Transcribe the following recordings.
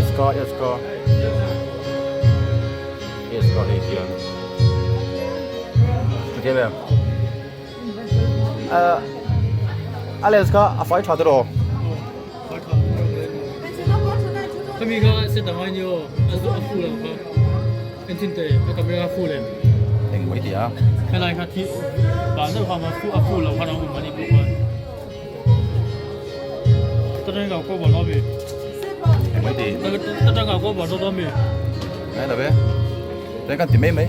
SK SK SK hei hian ok em ờ a lens kha a fai tha tiraw Khami kha set a ngai ni aw a zu a fu lo kha engtin te a camera a fu lem eng mai ti a helai kha thi pa deuh kha ma fu a fu lo khan a awm a ni pawh khan ta tang ka ko ba lo mi eng mai ti ta tang ka ko ba lo mi ngai lo ve te kan ti mai mai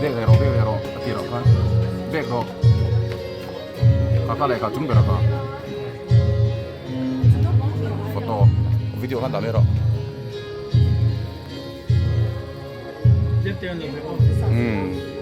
Bek leh rawh bek leh rawh a tih loh khan bek rawh kha kha lehkha chung ber a kha photo video khan dah mai rawh. Umm.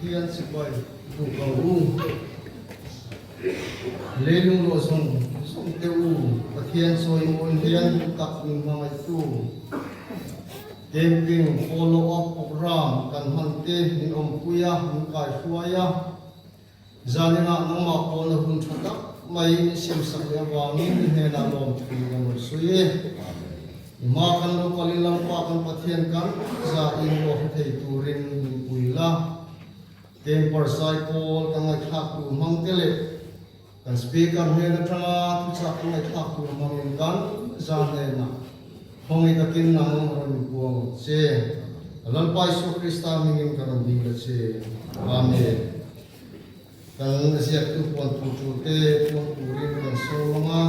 Pathian sipai buk ang u. Leilung ruah zawng zawng te u, Pathian chawimawi hian duh tak min hmangaihtu. Camping follow up program kan hman te min awmpui a, min kaihruai a. Zaninah nangmah pawn a hun tha tak mai min siamsak leh avangin i hnenah lawmthu ka rawn sawi e. I hma kan lo kalin Lalpa kan Pathian kan zahin ruah hre thei turin min pui la. Temper zaipawl kan ngaihthlak tur hmang te leh kan speaker hnen atanga thuchah kan ngaihthlak tur hmangin kan za hnenah khawngaih takin nang rawn inpuang ang che. Lalpa Isua Krista hmingin ka rawn dil a che. Amen. Kan ziaktu puan tur tur te puan turin kan sawi ang a,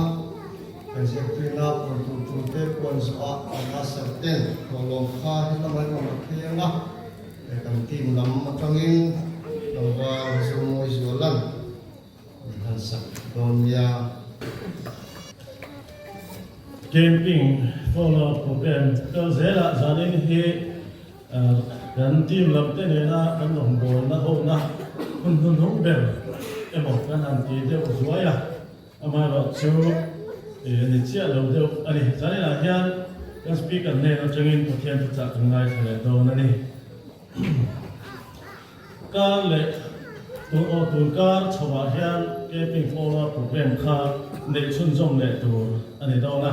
kan ziaktuina puan tur tur te puan zawhah kan usher ten thawhlawm kha helam an rawn la phei ang a, kan team lam atangin tlangval Zomawi Zualan min han sak dawn nia. Camping follow program kal zelah zanin hi kan team lam te nena kan rawngbawlna hona hun hnuhnung ber emaw kan han ti deuh zuai a, amaherawh chu ni chiah lo deuh a ni. Zaninah hian kan speaker hnen atangin Pathian thuchah kan ngaithla leh dawn a ni. Kar leh tur aw tur kar chhoah hian camping follow up program kha neih chhunzawm leh tur a ni dawn a,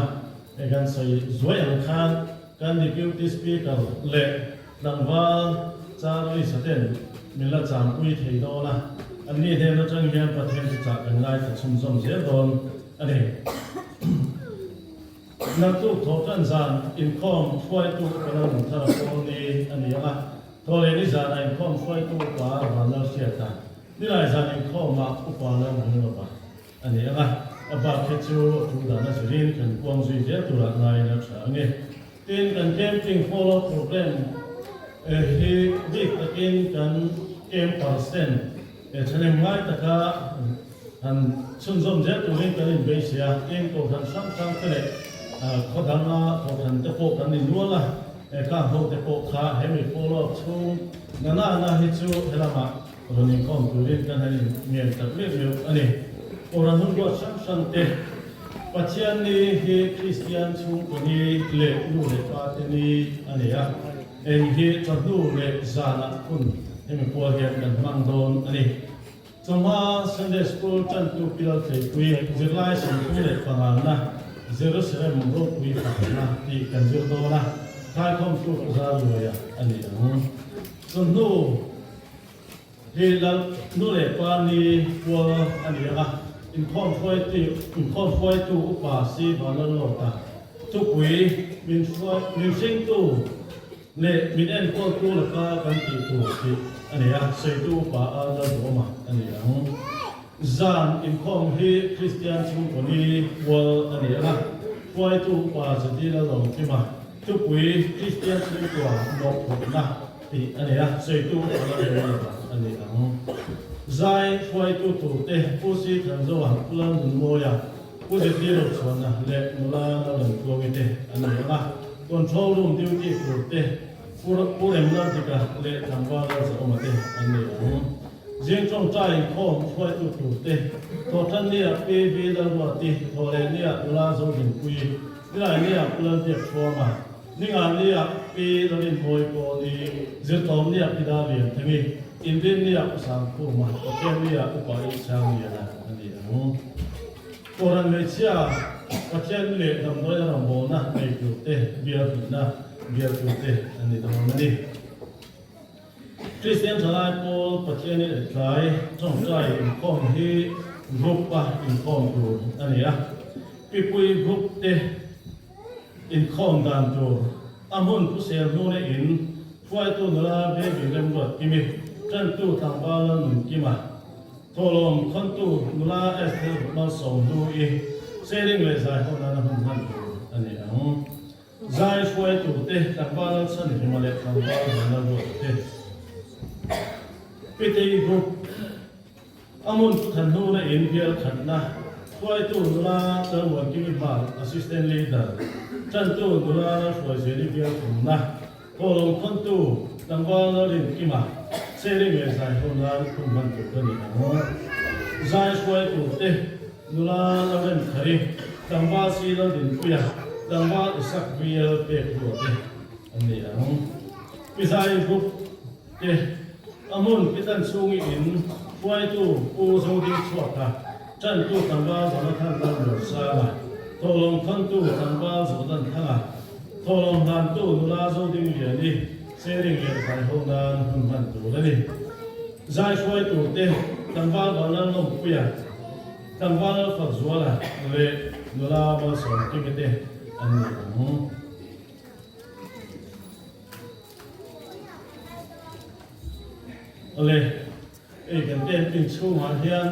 hei kan sawi zuai ang khan kan Deputy Speaker leh tlangval Charlie Saten min la changpui thei dawn a, anni hnen atang hian Pathian chu chah kan ngaithla chhunzawm zel dawn a ni. Naktuk thawhtan zan inkhawm hruaitu Upa Nunthara pawl ni a ni ang a, Thawhleh ni zana inkhawm hruaitu Upa Vanlal Hriata, nilai zan inkhawmah Upa Lalnunulova a ni ang a, a bak hi chu a tul dan a zirin kan kuang zui zel turah ngaiin a tha ang e. Tin, kan camping follow program hi bik takin kan campers ten thahnem ngai taka han chhunzawm zel turin kan inbeisei a, tin kohhran hrang hrang te leh khaw danga kohhran te pawh kan ni nual a, Ka hote pawh kha hemi follow up chhung na na na hi chu helamah rawn inkhawm turin kan han in ngen tak meuh meuh a ni. Koran hun ruat hrang hrang te, Pathian ni hi Kristian chhungkaw ni leh nu leh pa te ni a ni a, eng hi chawhnu leh zanah hun hemi pual hian kan hmang dawn a ni. Chawhma Sunday School tantu Pilal Tleipui zirlai 35 na Jerusalem ropui pakhatna tih kan zir dawn a, Thaikhawm tluk za luaia a ni ang. Chawhnu hi Lal nu leh pa ni pual a ni ang a, inkhawm hruaitu inkhawm hruaitu upa si Vanlalawta thupui min hruai min hringtu Leh min enkawltu laka kan tih tur tih a nei a, sawitu upa a Lalduhawma a ni ang. Zan inkhawm hi Kristian chhungkaw ni pual a ni ang a, hruaitu upa Zadi Lalawmkima thupui Kristian chhungkua mawhphurhna tih a nei a, sawitu upa Lalduhawma a ni ang. Zai hruaitu turte Pu Si Thanzoa, Pu Lalnunmawia, Pu Zeti Rochhuana leh nula Lalremtluangi te an ni ang a, Control Room duty tur te Pu Pu Remlaldika leh tlangval Lalzahawma te an ni ang. Zing tawngtai inkhawm hruaitu tur te Thawhtannia Pi Vi Lalruati, Thawhlehnia nula Zodinpuii, Nilainia Pu Lalbiakthuama, Ningania Pi Lalinmawi Pawni, Zirtawmnia Pi Darlianthangi, Inrinnia Pu Sangkhuma, Pathiannia Upa Ihsangliana a ni ang. Koran hmeichhia Pathian leh damdawi a rawngbawlna nei turte bial hlihna bial turte an ni dawn a ni. Kristian thalai pawl Pathianin a tlai tawngtai inkhawm hi group a inkhawm tur a ni a. Pipui group te inkhawm dan tur a hmun phusel hnu leh in hruaitu nula Baby Remruat Kimi, tantu tlangval Lalnunkima, Thawhlawm khawntu nula Esther Malsawmhlu-i sharing leh zai ho nana hun hman tur a ni ang. Zai hruai turte tlangval Lalchhanhima leh tlangval Vanlalruata te. Pitei Group a hmun thuthan hnuna in bial khatna hruaitu nula Lalmuankimi Hmar Assistant Leader, tantu nula Lalhruaizeli bial thumna Thawhlawm khawntu tlangval Lalrinkima. Sharing leh zai ho nan hun hman tur ka ni ang. Zai hruai tur te nula la rem thari, tlangval si lo dinpuia, tlangval Isak VL pek hlua te an ni ang. Pi Zai Group te a hmun Pitan chhungi in hruaitu Pu Zoding Chhuaka, Tantu tlangval Jonathan Lalmuansanga, Thawhlawm thawntu tlangval Jordan Thanga, Thawhlawm hlantu nula Zodingliani, Sharing leh zaiho nan hun hman tur a ni. Zai hruai turte tlangval Vanlalnawmpuia, tlangval Lalfakzuala leh nula Malsawmkimi te an ni ang. Awle, hei kan camping chhungah hian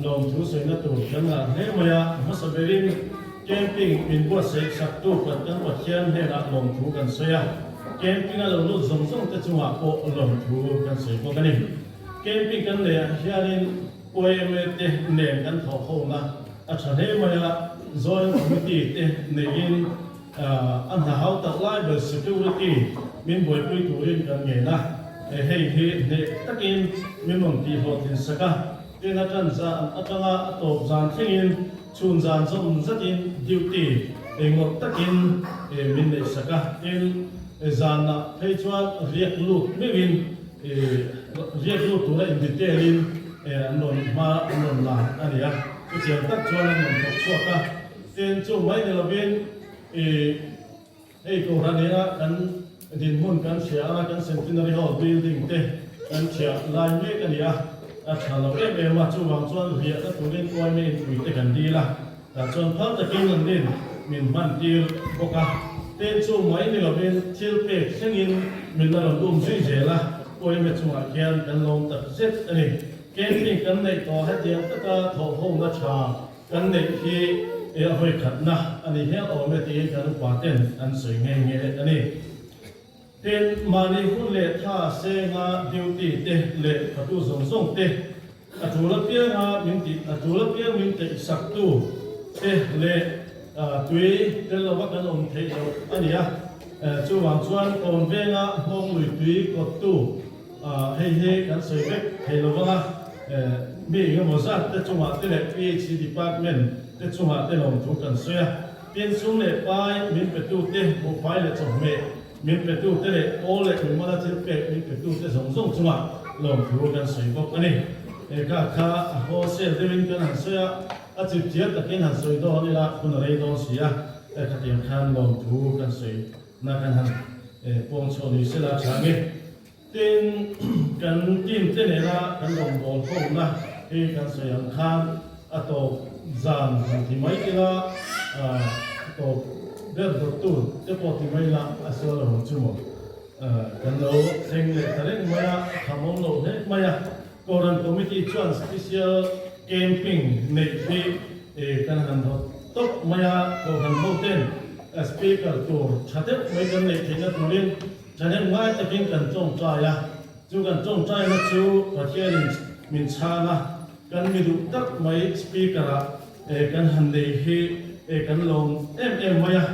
lawmthu sawina tur kan ngah hle mai a, a hmasa berin camping min buatsaih saktu kan kan Pathian hnenah lawmthu kan sawi a, camping a lo lut zawng zawng te chungah pawh lawmthu kan sawi bawk a ni. Camping kan neih ah hianin YMA te nen kan thawh hona a tha hle mai a, Joint Committee te neiin, A hna hau tak lai ber security min buaipui turin kan ngen a, hei hi hneh takin min rawn tihhlawhtlin sak a, tin a tan zan atanga a tawp zan thlengin chhun zan zawm zatin duty engawt takin min neih sak a, tin zanah phei chuan riak lut meuhin riak lut tura in detail in an rawn hma an rawn la a ni a, chutiang tak chuan an rawn thawk chhuak a. Tin, chu mai ni lovin i hei Kohhran ina kan dinhmun kan hria a, kan Centenary Hall building te kan thiah lai mek a ni a, a tha lo em em a, chuvang chuan riahna turin uaime inpui te kan dil a, tah chuan phal takin an nin min hman tir bawk a. Tin, chu mai ni lovin thil pek thlengin min la rawn um zui zel a, uaime chungah khian kan lawm tak zet a ni. Camping kan neih tawh hetiang taka thawhhona tha Kan neih hi e a hawi khatna a ni hial awm e tiin kan upa ten an sawi nghe nghe a ni. Tin, mahni hun leh tha senga duty te leh fatu zawng zawng te, a tul apianga min tih, a tul apiang min teih saktu te leh tui tel lova kan awm theih loh a ni a. Chuvang chuan kawn venga nghawng lui tui kawttu Hei hi kan sawi vek thei lo vang a, mi engemaw zat te chungah te leh PHC department te chungah te lawmthu kan sawi a. Tin, sum leh pai min petute, buhfai leh chawhmeh min petute leh aw leh mimala thil pek min petute zawng zawng chungah lawmthu kan sawi bawk a ni. He kha kha a wholesale deuhin kan han sawi a, a chipchiar takin han sawi dawn ila hun a rei dawn si a, khatiang khan lawmthu kan sawi na kan han puang chhuah ni sela tha nge. Tin, kan team te nena kan rawngbâwl khawmna hi kan sawi ang khan a tawp zan han ti mai ila, a tawp ber dawttu te pawh ti mai ila a sual lo ang chu maw. Kan lo thleng leh ta reng mai a, a khamawm loh hle mai a. Kohhran Committee chuan Special Camping neih hi kan han rawt tawp mai a, Kohhran hoten Speaker tur tha deuh mai kan neih theihna turin Thahnem ngai takin kan tawngtai a, chu kan tawngtaina chu Pathianin min chhang a, kan mi duh tak mai Speaker-ah kan han nei hi kan lawm em em mai a.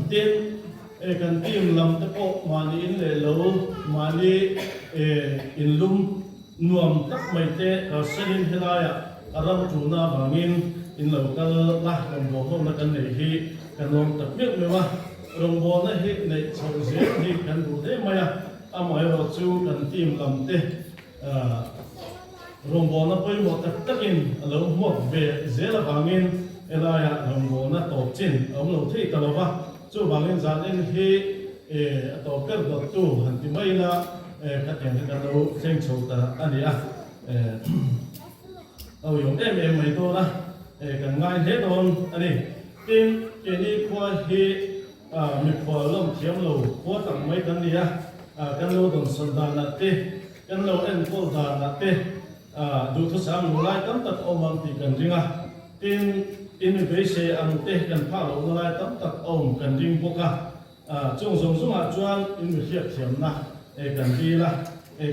Tin, kan team lam te pawh mahni in leh lo, mahni inlum nuam tak mai te kalsanin helaiah a ram tulna avangin in lo kal a, rawngbawlhawmna kan nei hi kan lawm tak meuh meuh a. Rawngbawlna hi neih chhoh zel hi kan duh hle mai a, amaherawh chu kan team lam te rawngbawlna pawimawh tak takin a lo hmuak ve zel avangin helaiah rawngbawlna tawp chin a awm lo thei ta lo va, chuvangin zan en hi a tawp ber dawttu han ti mai ila khatiang hi kan lo thleng chho ta a ni a, a uiawm em em mai dawn a, kan ngai hle dawn a ni. Tin, keini khua hi mikhual lawm thiam lo khua tak mai kan ni a, kan lo dawnsawn danah te, kan lo enkawl danah te duhthusam lo lai tam tak a awm ang tih kan ring a. Tin, in mi beisei ang te kan phah lohna lai tam tak a awm kan ring bawk a. Chung zawng zawngah chuan in mi hriatthiamna kan dil a,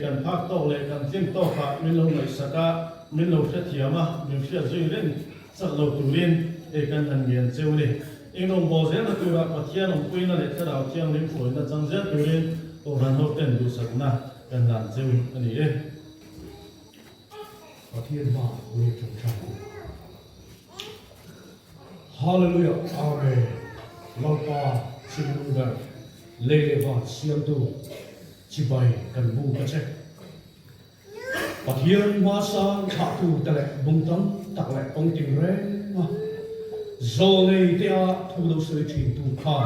kan phak tawk leh kan tlin tawkah min lo ngaihsak a, min lo hrethiam a, min hriat zui reng Chak lo turin ei kan han ngen cheu ni. Eng rawngbâwl zelna tura Pathian awmpuina leh Thlarau Thianghlim hruaina chang zel turin Kohhran hoten duhsakna kan hlan cheu a ni e. Pathian hma ui ṭangṭang u. Hallelujah Amen Lalpa Chinlung ber lei leh van siamtu chibai kan bu ka che. Pathian hma sang thlahtu te leh bung tam tak leh kawng tin reng a zawnei te a thu lo sawi thin tu kha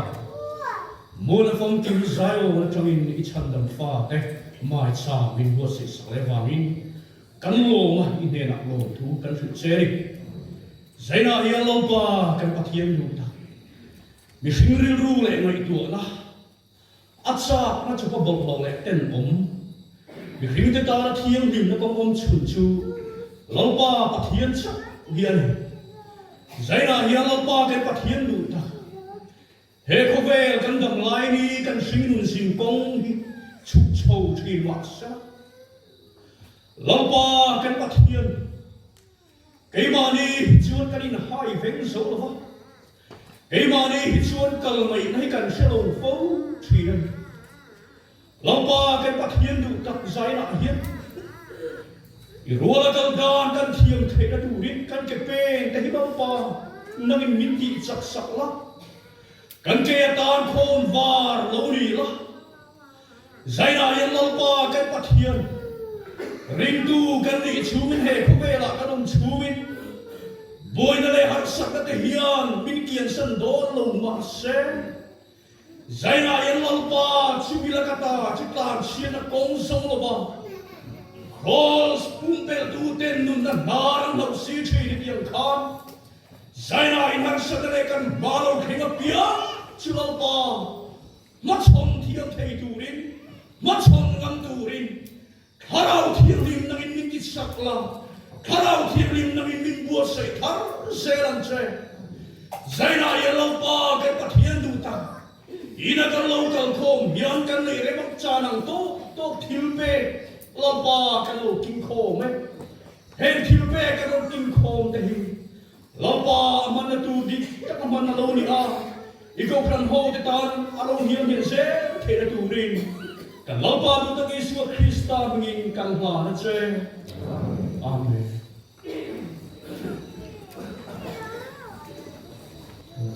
Muna famkim Zion atangin i chhandam fa te maicham min buatsaih sak leh vangin kan lawm a i hnenah lawmthu kan hrilh che a ni. Zainah hian Lalpa kan Pathian duh tak mihring rilru leh ngaihtuahna A chakna chu ka bawlhhlawh leh tenawm. Mihringte tana thianghlimna kawng awm chhun chu Lalpa Pathian chauh hi a ni. Zainah hian Lalpa kan Pathian duh tak. He khawvel kan dam lai ni kan hringnun zin kawng hi chhuk chho thin mah sela. Lalpa kan Pathian. Keimahni hi chuan kan inhai veng zo lo va, keimahni hi chuan kal ngaihna hi kan hre lo fo thin a ni. Lalpa kan Pathian duh tak zainah hian i ruala kal dan kan thiam theihna turin kan ke peng te hi Lalpa nangin min tih chak sak la, kan ke atan khawn var lo ni la. Zainah hian Lalpa kan Pathian ringtu kan nih chhungin he khawvelah kan awm chhungin buaina leh harsatna te hian min kiansan dawn lo mahse Zainah hian Lalpa chu mila ka ta chu tlanchhiatna kawng zo lova Kraws pumpelh ten nunna hnar an hlauh si thin i tiang khan Zainah in harsatna leh kan hma lo thleng apiang chu Lalpa Hmachhawn thiam thei turin, hmachhawn ngam turin Thlarau Thianghlim nangin min ti chak la, Thlarau Thianghlim nangin min buatsaih thar zel ang che. Zainah hian Lalpa kan Pathian duh tak, ina kan lo kal khawm hian kan neih remawk chan ang tawk tawk thil pek Lalpa kan lo king khawm e. Heng thil pek kan rawn king khawm te hi Lalpa a hmanna tur dik tak a hman a lo ni a, i Kohhran hote tan a lo hniam hniam zel theihna turin kan Lalpa duh tak Isua Krista hmingin kan hlan a che. Amen.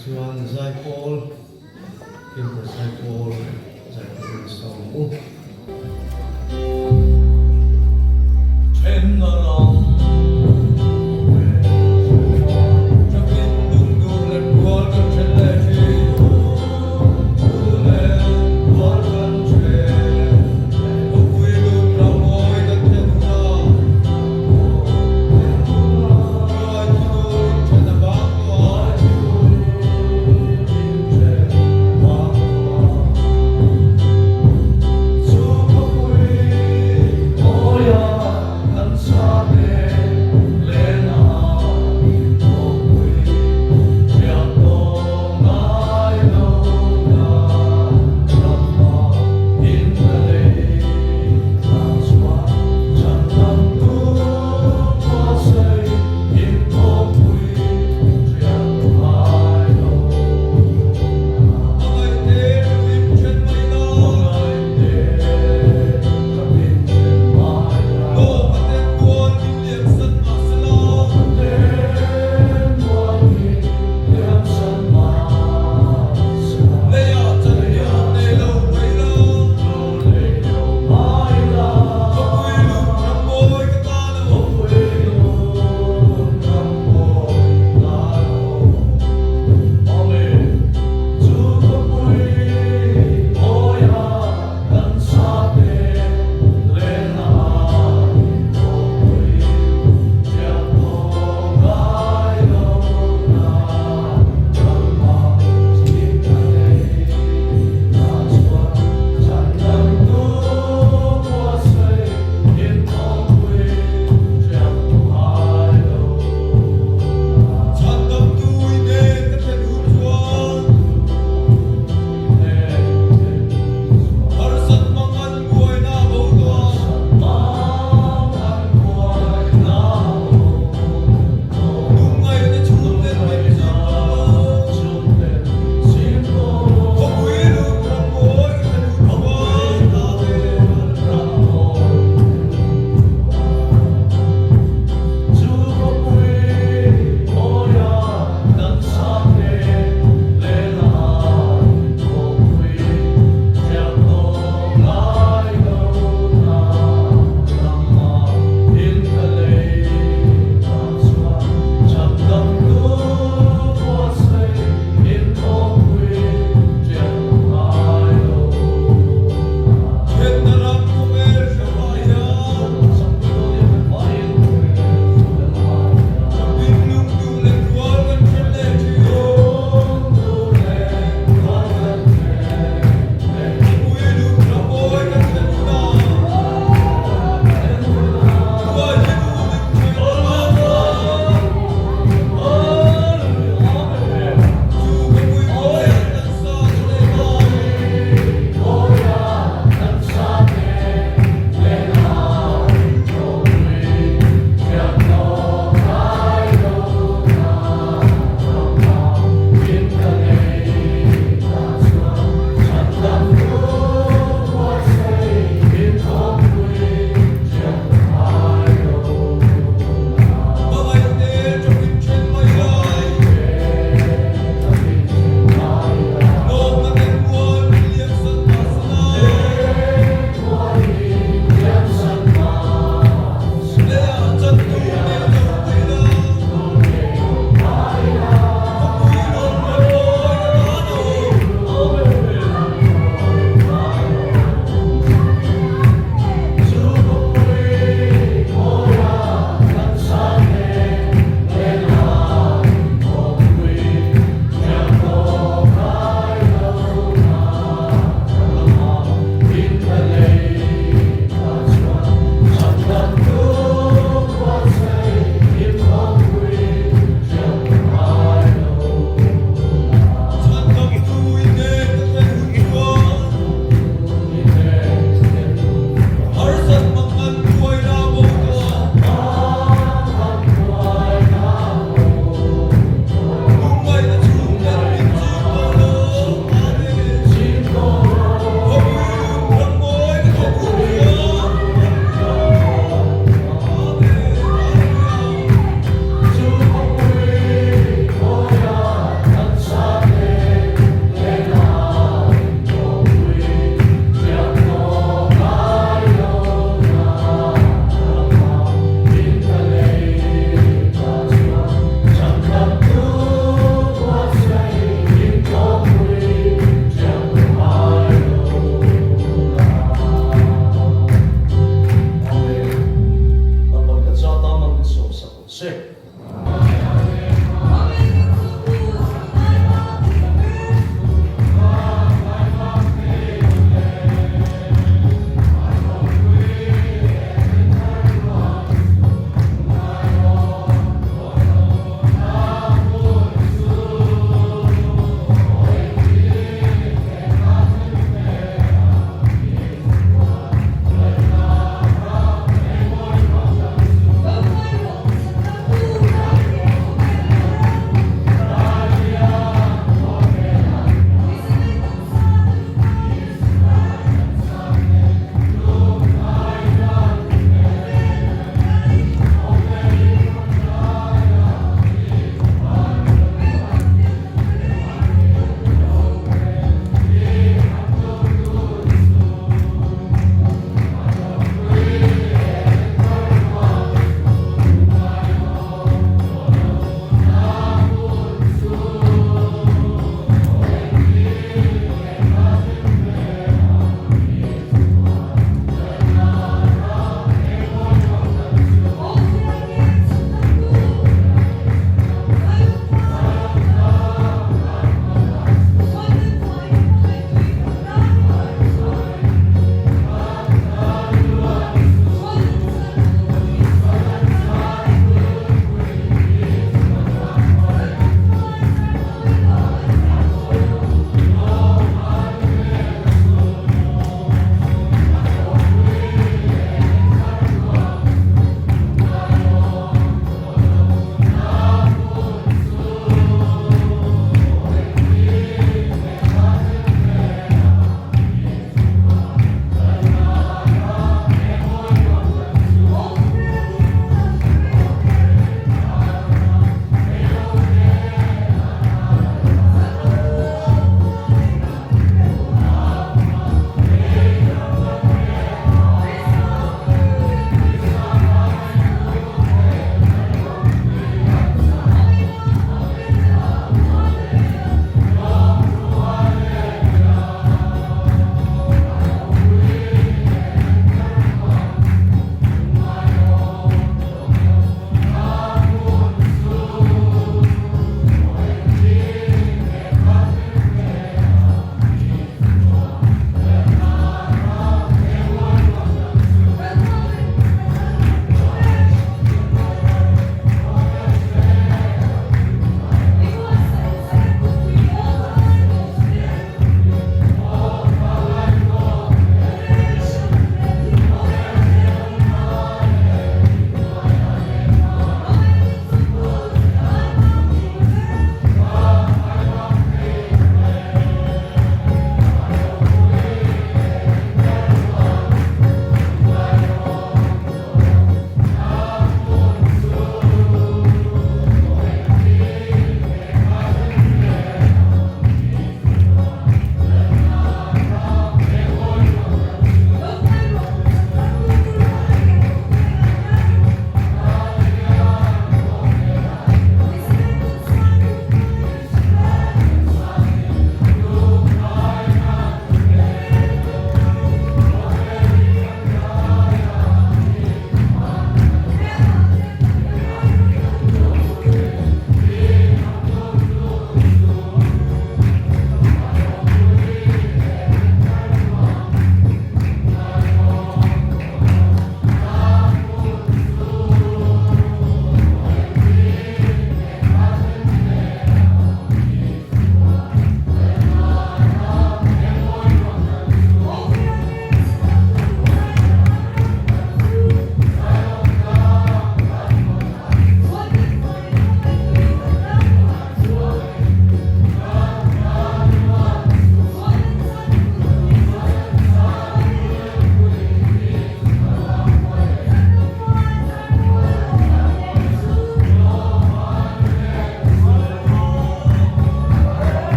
Chuan Zaipawl, Kimper Zaipawl, Zaipawl in sawm u.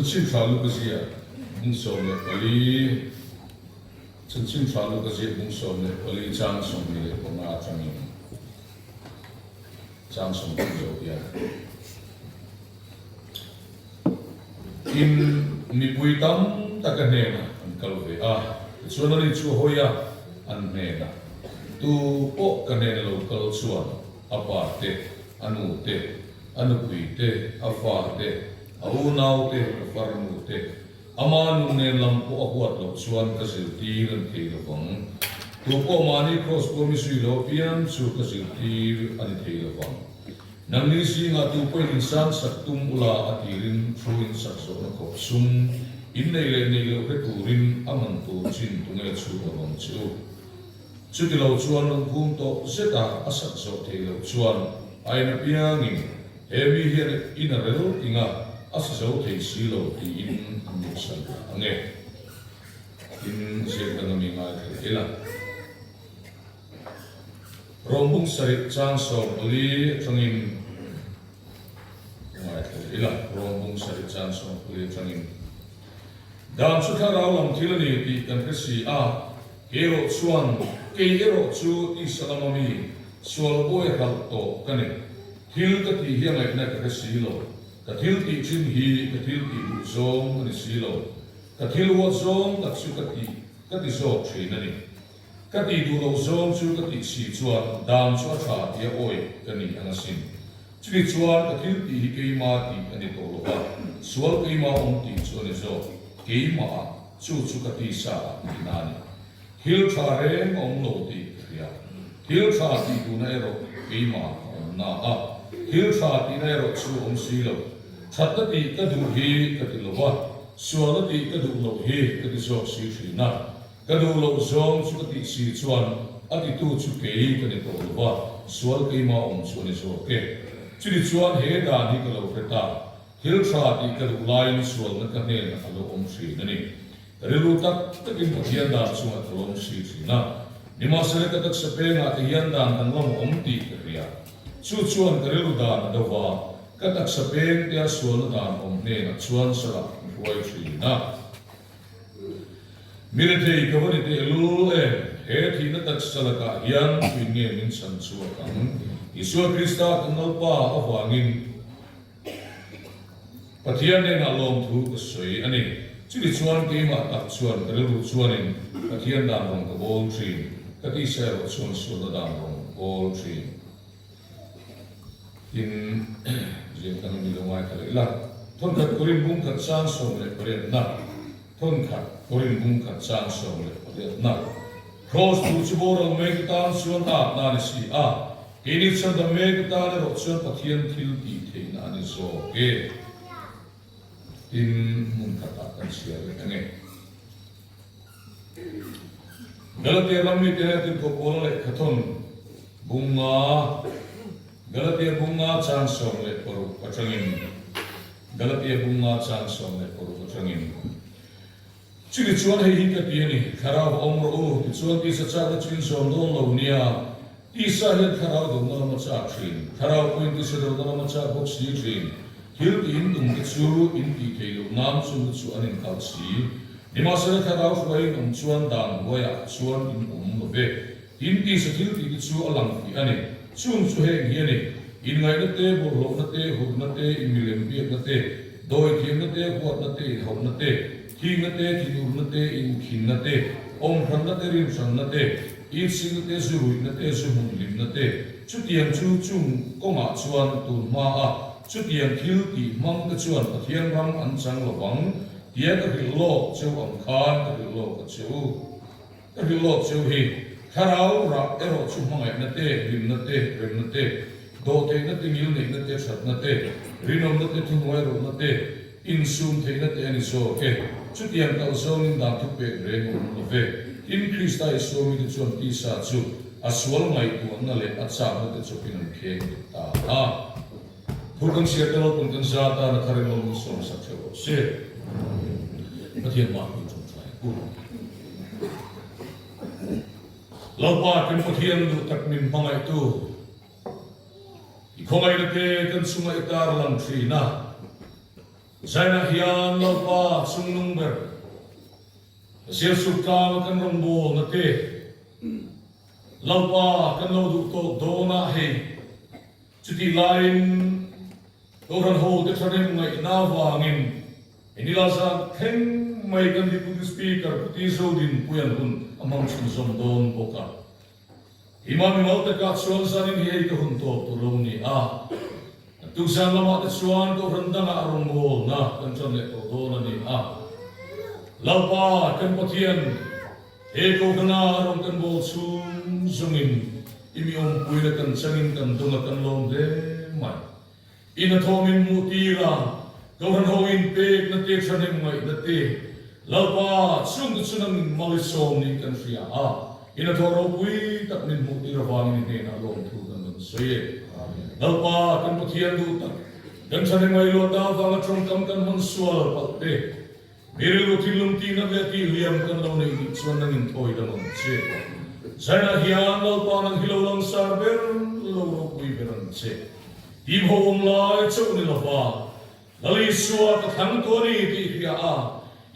Chanchin Tha Luka ziah bung 14, Chanchin Tha Luka ziah bung 14 chang 25 atangin chang 30 zo hian in mipui tam tak a hnenah an kal ve a, tichuan ani chu a hawi a, an hnenah tu pawh ka hnena lo kal chuan a pa te, a nu te, a nupui te, a fa te, a unau te, a farnu te, ama nun nen lam pawh a huat loh chuan ka zirtir an thei lo vang. Tu pawh mahni kraws pawh mi zui lo apiang chu ka zirtir a ni thei lo vang. Nangni zingah tu pawhin insang sak tum ula a tirin thu in sak zawhna khawp sum in nei leh nei loh hre turin a man tur chin tunge chhut lo vang che u. Chuti lo chuan lungphum tawh zeta a sak zawh theih loh chuan a en apiangin he mi hian in a rel ting a, a sa zo thei si lo tiin an nuihsan ta ang e. Tin, ziak dang ami ngai thei ila. Rawmbung sarih chang 14 atangin ngai thei ila. Rawmbung sarih chang 14 atangin. Dan chu thlarau lam thil a ni tih kan hre si a, kei erawh chuan, kei erawh chu tisa lama mi sual buai hralh tawh ka ni. Thil ka tih hi a ngaihna ka hre si lo. Ka thil tih thin hi ka thil tih duh zawng a ni si lo. Ka thil huat zawng tak chu ka tih ka ti zawk thin a ni. Ka tih duh loh zawng chu ka tih si chuan dan chu a tha tia awih ka ni ang asin. Chumi chuan ka thil tih hi keima tih a ni tawh lo va, sual keima awm tih chu a ni zawk, keimah chu chu ka tisa ah tihna a ni. Thil tha reng a awm lo tih ka hria. Thil tha tih duhna erawh keimah a awm na a, thil tha tihna erawh chu awm si lo. Thatna tih ka duh hi ka ti lo va, sualna tih ka duh loh hi ka ti zawk si thin a. Ka duh loh zawng chu ka tih si chuan a titu chu kei ka ni tawh lo va, sual keimah awm chu a ni zawk e. Chuni chuan he dan hi ka lo hre ta, thil tha tih ka duh laiin sualna ka hnenah a lo awm thin a ni. Ka rilru tak takin Pathian dan chungah ka lawm si thin a, nimahsela ka taksa pengah te hian dan danglam a awm tih ka hria. Chu chuan ka rilru dan a do va, ka taksa peng tea sualna dan awm hnenah chuan salah min hruai thin a. Mi rethei ka va ni teh lul em? He thihna taksa lakah hian tuin nge min chhan chhuak ang? Isua Krista kan Lalpa avangin Pathian hnenah lawmthu ka sawi a ni. Chumi chuan keimah tak chuan ka rilru chuanin Pathian dan rawn ka bawl thin, ka tisa erawh chuan sualna dan rawn bawl thin. Tin, ziak dang mi lo ngaithla leh ila. Thawnkhat Korin bung khat chang 18 na, Thawnkhat Korin bung khat chang 18 na. Kraws tur chu boral mek atan chuan at na a ni si a, keini chhandam mek atan erawh chuan Pathian thil tih theihna a ni zawk e. Tin, hmun khatah kan chhiar leh ange. Galatia ram mite hian Tirhkoh Paula lehkhathawn bunga Galatia bunga chang 16 atangin Galatia bunga chang 16 atangin Chumi chuan hei hi ka ti a ni, Thlarau va awm rawh u, tichuan tisa chakna chu in zawm dawn lo nia, Tisa hian thlarau dohna lam a chak thin, thlarau pawhin tisa dohna lam a chak bawk si thin. Thil tih in tum te chu in tih theih loh nan chungte chu an inkalh si. Nimahsela thlarau hruaiin awm chuan dan hnuaiah chuan in awm lo ve. Tin, tisa thil tih te chu a lang fih a ni. Chung chu heng hi a ni, inngaihna te, bawlhhlawhna te, hurna te, inmilem biakna te, dawithiamna te, huatna te, inhauhna te, Thihna te, thinurna te, inkhinna te, awmhranna te, rinhranna te, insinna te, zu ruihna te, zu hmun hlimna te, chutiang chu chung kawngah chuan tun hma a, chutiang thil tih hmang te chuan Pathian ram an chang lo vang, tia ka hrilh lawk cheu ang khan ka hrilh lawk a che u. Ka hrilh lawk cheu hi, thlarau rah erawh chu hmangaihna te, hlimna te, remna te, dawhtheihna te, ngilneihna te, thatna te, rinawmna te, thuhnuairawhna te, Insum theihna te a ni zawk e. Chutiang kalh zawngin dan thupek reng a awm lo ve. Tin, Krista Isua mite chuan tisa chu a sual ngaihtuahna leh a chakna te chawpin an kheng bet ta a. Thu kan chhiar te ropun kan za tan a thar in awm sawm sak theuh rawh se. Pathian mah kan chawmthlai ang u. Lalpa kan Pathian duh tak min hmangaihtu. I khawngaihna te kan chunga i tar lang thin a. Zainah hian Lalpa chungnung ber Zirsuk tlanga kan rawngbawlna te Lalpa kan lo duh tawk dawnah hei chutih laiin Kohhran hote thahnem ngaihna avangin Enila zan thleng mai kan Deputy Speaker Pu Ti Zodinpuian hun a hmang chhunzawm dawn bawk a. Ima mimal takah chuan zanin hi hei ka hun tawp tur lo ni a. Tukzan lamah te chuan Kohhran dangah rawngbawlna kan tan leh tawh dawn a ni a. Lalpa kan Pathian he Kohhrana rawn kan bawl chhung zawngin i mi awmpuina kan changin kan dawng a kan lawm hle mai. I hnathawh min hmuh tir a, Kohhran ho in pekna te thahnem ngaihna te Lalpa chungte chu nang malisawm niin kan hria a, i hnathawh ropui tak min hmuh tir avangin i hnenah lawmthu kan rawn sawi e. Lalpa kan Pathian duh tak, kan thahnem ngaih luat avanga tawngkam kan hman sual palh te, Mi rilru thinlung tihna leh tihliam kan lo neih nih chuan nang inthawi dam ang che. Zainah hian Lalpa nang hi lo langsar ber lo ropui ber ang che. Tim ho awm lai chauh ni lova, Lal Isua ka thlang tu a ni tih hria a,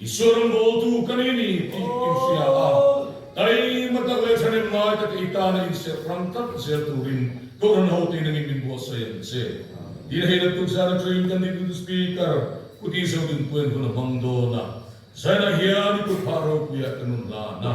Isua rawngbawltu ka ni ni tih inhria a, taima tak leh thahnem ngai taka i tana inserh ram tlat zel turin Kohhran hote nangin min buatsaih ang che. Tin hei naktuk zan atangin kan Deputy Speaker Pu Ti Zodinpuian hun a hmang dawn a, Zainah hian i kut phah ropuiah ka nun hlan a,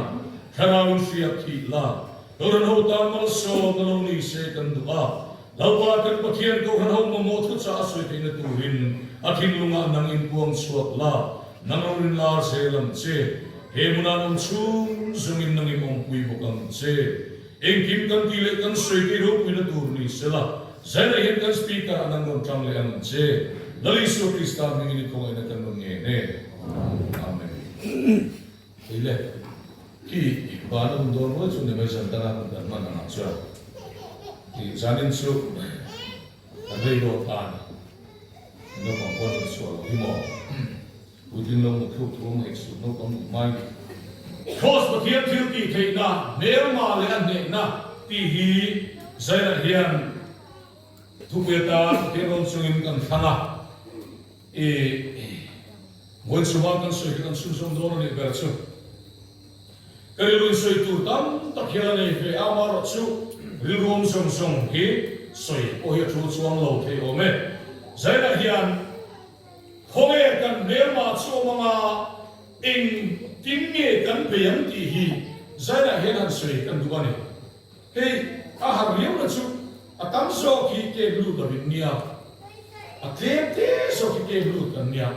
thlarau in hriak thih la, Kohhran ho tan malsawm na lo ni se kan duh a, Lalpa kan Pathian Kohhran ho mamawh thuchah a sawi theihna turin a thinlungah nang in puang chhuak la, nang lo rin lar zel ang che, he hmunah an awm chhung zawngin nang in awmpui bawk ang che. Engkim kan tih leh kan sawi te ropuina tur ni sela, Zainah hian kan Speaker ah nang rawn tang leh ang che. Lal Isua Krista hmingin i khawngaihna kan rawn ngen e. Amen. Hei le, khi van a hun dawn ruai chu ni mai zan danga hun kan hman angah chuan i zanin chu kan rei dawn ta a ni. Naupang pawh an rawn chhuah loh hi maw? Puitling lo muthluk thu hmeh suh naupang duh mai ni. Kraws Pathian thil tih theihna, hmelma leh a hnehna tih hi Zainah hian thupui atan Pathian rawn chungin kan thlang a, i vawi chhuma kan sawi kha kan chhunzawm dawn a nih ber chu. Ka rilru in sawi tur tam tak hian a nei ve a, amaherawhchu rilru awm zawng zawng hi sawi pawh hi a tul chuang lo thei awm e. Zainah hian. Khawnge kan hmelma chu awm anga eng tin nge kan bei ang tih hi Zainah hian han sawi kan duh a ni. Hei a har riau na chu a tam zawk hi kem lut lo in nia, a tlem te zawk hi kem lut kan nia.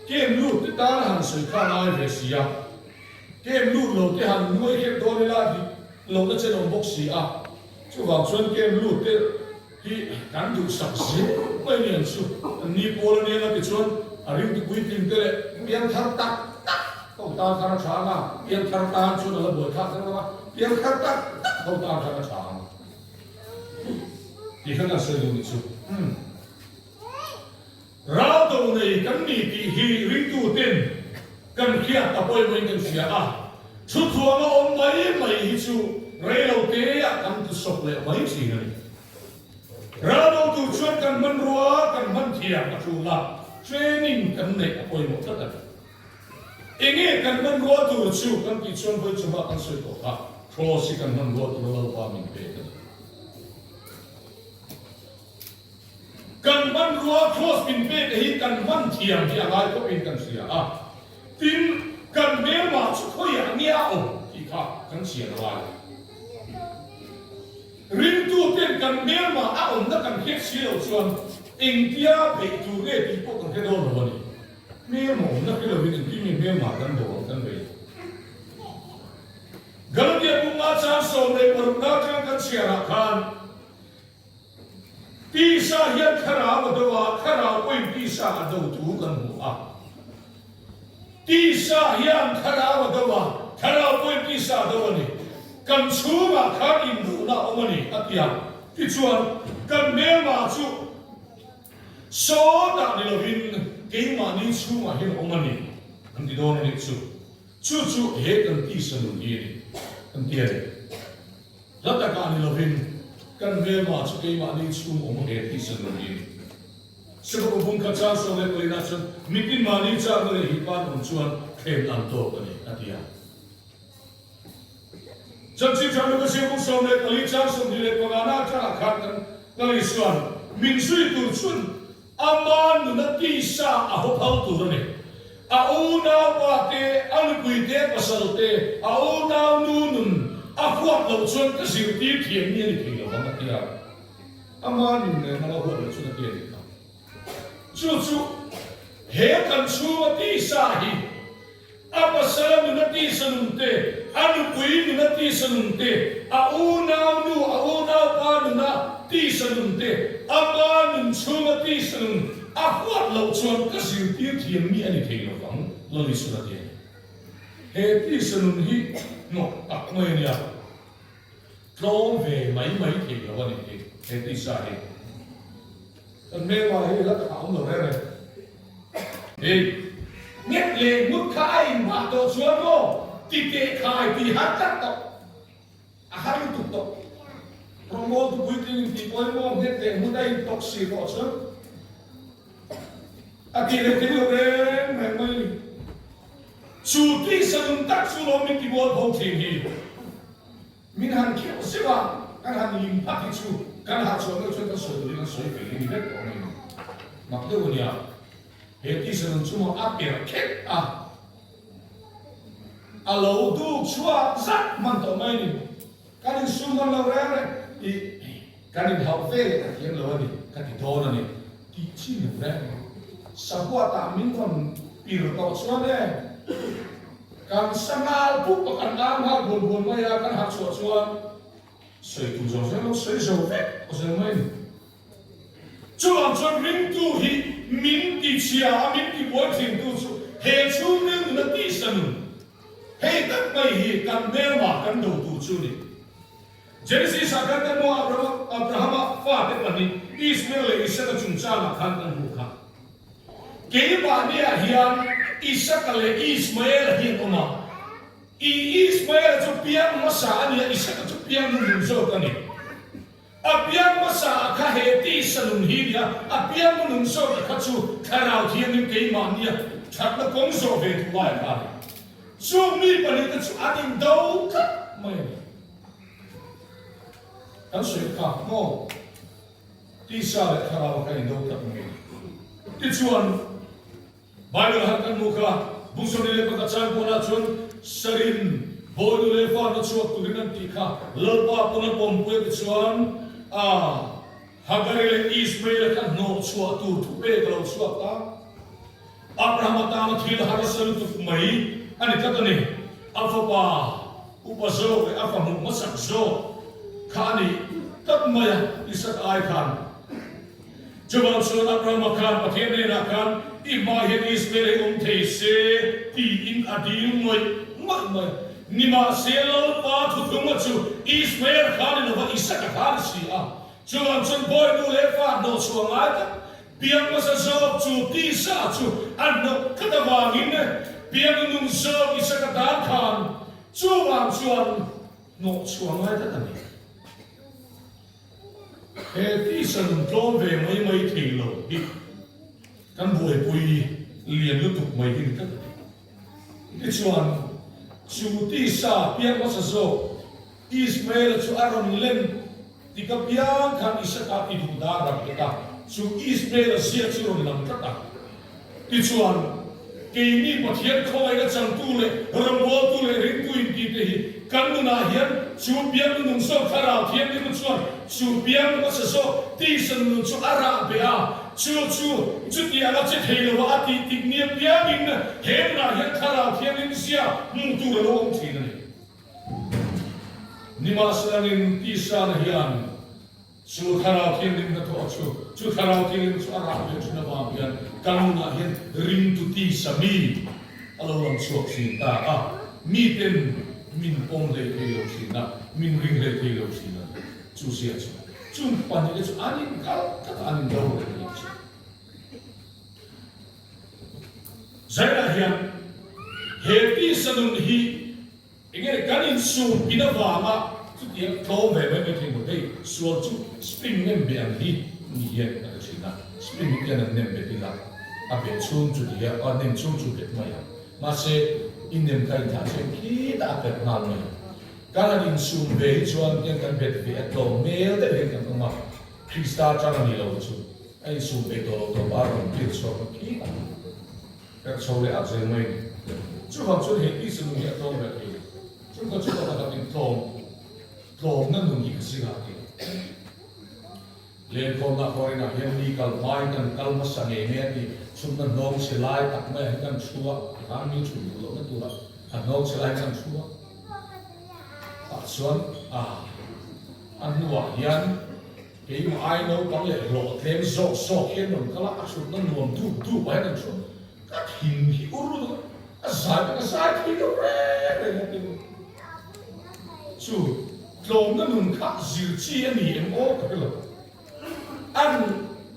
Kem lut te tana han sawi kha a ngai ve si a, kem lut lo te han nuai hrep dawn ila dik lohna chen awm bawk si a, chuvang chuan kem lut te Hi kan duhsak zel mai ni ang chu. An ni pawl a nia tichuan a ringtu puitling te leh piangthar tak tak ho tan khan a tha ang a, piangthar tan chuan a la buai thlak zel ang a, piangthar tak tak ho tan khan a tha ang tih kha kan sawi duh ni chu. Umm. Raldo nei kan ni tih hi ringtu ten kan hriat a pawimawhin kan hria a, thuthuang a awm mai mai hi chu reilo te ah kan ti sawp leh mai thin a ni. Raldo tur chuan kan hmanrua kan hman thiam a tul a, training kan neih a pawimawh tlat a ni. Enge kan hmanrua tur chu kan tih chuan vawi chungah kan sawi tawh kha, Cross hi kan hmanrua tur a Lalpa min pek a ni. Kan hmanrua cross min pek hi kan hman thiam hi a ngai khawpin kan hria a, tin, kan hmelma chu khawiah nge a awm tih kha kan chian a ngai. Ringtuten kan hmelma a awmna kan hriat si lo chuan engtia beih tur nge tih pawh kan hre dawn lo a ni. Hmelma awmna hre lovin engtin nge hmelma kan do ang kan bei. Galatia bunga chang 16 atang kan chhiarah khan, Tisa hian thlarau a do a, thlarau pawhin tisa a do thu kan hmu a. Tisa hian thlarau a do a, thlarau pawhin tisa a do a ni. Kan chhungah khan induhna a awm a ni, a ti a. Tichuan, kan hmelma chu sawtah ni lovin keimahni chhungah hian a awm a ni, an ti dawn a nih chu. Chu chu he kan tisa nun hi a ni, an ti a ni. Hla takah ni lovin kan hmelma chu keimahni chhung awm he tisa nun hi a ni. Sipapu bung khat chang 14 ah chuan mitin mahni chakna leh hipan awm chuan thlem an tawk a ni, a ti a. Chanchin tha Luka Siabung 14 chang 25 na atangah khan kan Lal Isuan min zui tur chuan ama nuna tisa a haw phal tur a ni. A unaupa te, a nupui te, a pasal te, a unau nu nun a huat loh chuan ka zirtir thiam mi a ni thei lo vang a ti a. Ama nun nen a lo huat loh chuan a ti a nih kha. Chu chu he kan chhunga tisa hi A pasala nuna tisa nun te, a nupui nuna tisa nun te, a unau nu, a unaupa nuna tisa nun te, a pa nun chhunga tisa nun a huat loh chuan ka zirtir thiam mi a ni thei lo vang, Lal Isua ti a ni. He tisa nun hi hnawk tak mai a nia, tlawm ve mai mai thei lo a ni hi, he tisa hi. Kan hmelma hi la tak a awm lo reng reng. Hei, nget leh ngut kha a inhmah tawh chuan maw ti teh khai ti har tlat tawh. A har lutuk tawh. Rawngbawl tu puitling in tih pawhin maw nget leh ngut a intawk si tawh chuan a ti leh thei lo reng reng mai a ni. Chu tisa nun tak chu lawm min ti mual pho thin hi. Min han kheuh zeuh a, kan han lim phak hi chu kan harh chhuah meuh chuan kan sawi turin an sawi ve hi ni vek tawh mai ni. Mak deuh a nia, he tisa nun chu maw a per khet a, a lo duk chhuak zat hman tawh mai ni. Kan insum hman lo reng reng i kan inhauh ve leh ka thiam lo a ni, ka ti dawn a ni tih chi lo reng reng. Sahuatah min rawn pir tawh chuan e. Kan sangal pup a kan ang nghal buan buan mai a, kan harh chhuah chuan sawi tur zawng zawng lo sawi zo vek aw zel mai a ni. Chuvang chuan ringtu hi min ti chhia a, min ti buai thintu chu he chhungril nuna tisa nun hei tak mai hi kan hmelma kan do tur chu a ni. Genesis ah khan kan hmu a, Abrahama fate pahnih Ismael leh Isaka chungchangah khan kan hmuh kha. Keimahniah hian Isaka leh Ismaela hi an awm a, i Ismaela chu piang hmasa a ni a, Isaka chu piang hnuhnung zawk a ni. A piang hmasa ah kha he tisa nun hi a ni a, a piang hnuhnung zawk a kha chu Thlarau Thianghlim keimahnia thatna kawng zawh ve duh lai kha a ni. Chung mi pahnihte chu an indo tlat mai a ni. Kan sawi kha maw? Tisa leh thlarau kha indo tlat mai a ni. Tichuan, Bible han kan hmuh kha, Bungzawni leh pakhat chang pawnah chuan Sarin bawinu leh vana chhuak turin an tih kha Lalpa pawn a pawmpui a tichuan a Hagari leh Ismaela kha hnawh chhuah tur thu pek a lo chhuak ta. Abrahama tana thil harsa lutuk mai a ni tlat a ni. A fapa upa zawk leh a fa hmuh hmasak zawk kha a ni tlat mai a, Isaka ai khan. Chuvang chuan Abrahama khan Pathian hnenah khan i hma hian Ismael hi awm thei se tiin a dil ngawih ngawih mai a. Nimahse Lalpa thuthlunga chu Ismael kha ni lova Isaka kha a ni si a. Chuvang chuan bawi nu leh fa hnawh chhuah ngai tak piang hmasa zawk chu tisa chu a hnawh tlat avangin piang nung zawk Isaka tan khan chuvang chuan hnawh chhuah ngai tlat a ni. He tisa nun tlawm ve mai mai thei lo hi kan buaipui lian lutuk mai hi ni tlat a ni. Tichuan chu tisa piang hmasa zawk Ismaela chu a rawn len tik apiang khan Isaka ti duh dar ram tlat a, chu Ismaela zia chu rawn lang tlat a. Tichuan, keini Pathian khawngaihna changtu leh rawngbawltu leh ringtu intite hi kan nunah hian chu piang nunung zawk Thlarau Thianghlim chuan chu piang hmasa zawk tisa nunung chu a rah beh a, chu chu chutiang a che thei lo a a tih tik ni apiangin he nunah hian Thlarau Thianghlim zia hmuh tur a lo awm thin a ni. Nimahselanin tisana hian chu Thlarau Thianghlim hnathawh chu, chu Thlarau Thianghlim chu a rah ve thin avang hian kan nunah hian ringtu tisa mi a lo lang chhuak thin ta a, miten min pawm hlei thei lo thin a, min ring hlei thei lo thin a ni. Chu zia chu, chung pahnihte chu an inkal tlat a, an indo reng a ni chu. Zainah hian he tisa nun hi enge kan insum pin avanga chutiang tlawm ve mai mai thei maw hei sual chu spring nem be ang hi ni hian ka ti thin a. Spring hi hian an nem bet ila, a bet chhung chu ti a, a nem chhung chu bet mai ang. Mahse, i nem kha inthah chhen khitah a perh nghal mai ang. Kan han insum ve hi chuan hian kan bet ve a tlawm hmel deuh hian kan awm a, Krista atang a ni lo chu a insum ve tawh lo tawp a, a rawn tir chhuak ta khitah. Perh chho leh a zel mai a ni. Chuvang chuan he tisa nun hi a tlawm reh thei lo. Chungkhat chu pakhat in tlawm tlawmna nun hi ka zir a ti. Lenkhawmna Foreign-ah hian mi kal hmain kan kal hmasa ngei mai a ti. Chhunna hnawng chhe lai tak maiah hian kan thu a, tikhan mi chhun duh lohna turah a hnawng chhe lai hian kan thu a. Tah chuan a a hnuah hian keimah ai naupang leh hlawh tlem zawk zawk hian rawn kal a, a chhutna nuam dup dup ah hian an thu a. Ka thin hi ur lutuk a, a zai pawh ka zai thei lo reng reng a ti. Chu tlawmna nun kha zir chi a ni em aw ka hre lo. An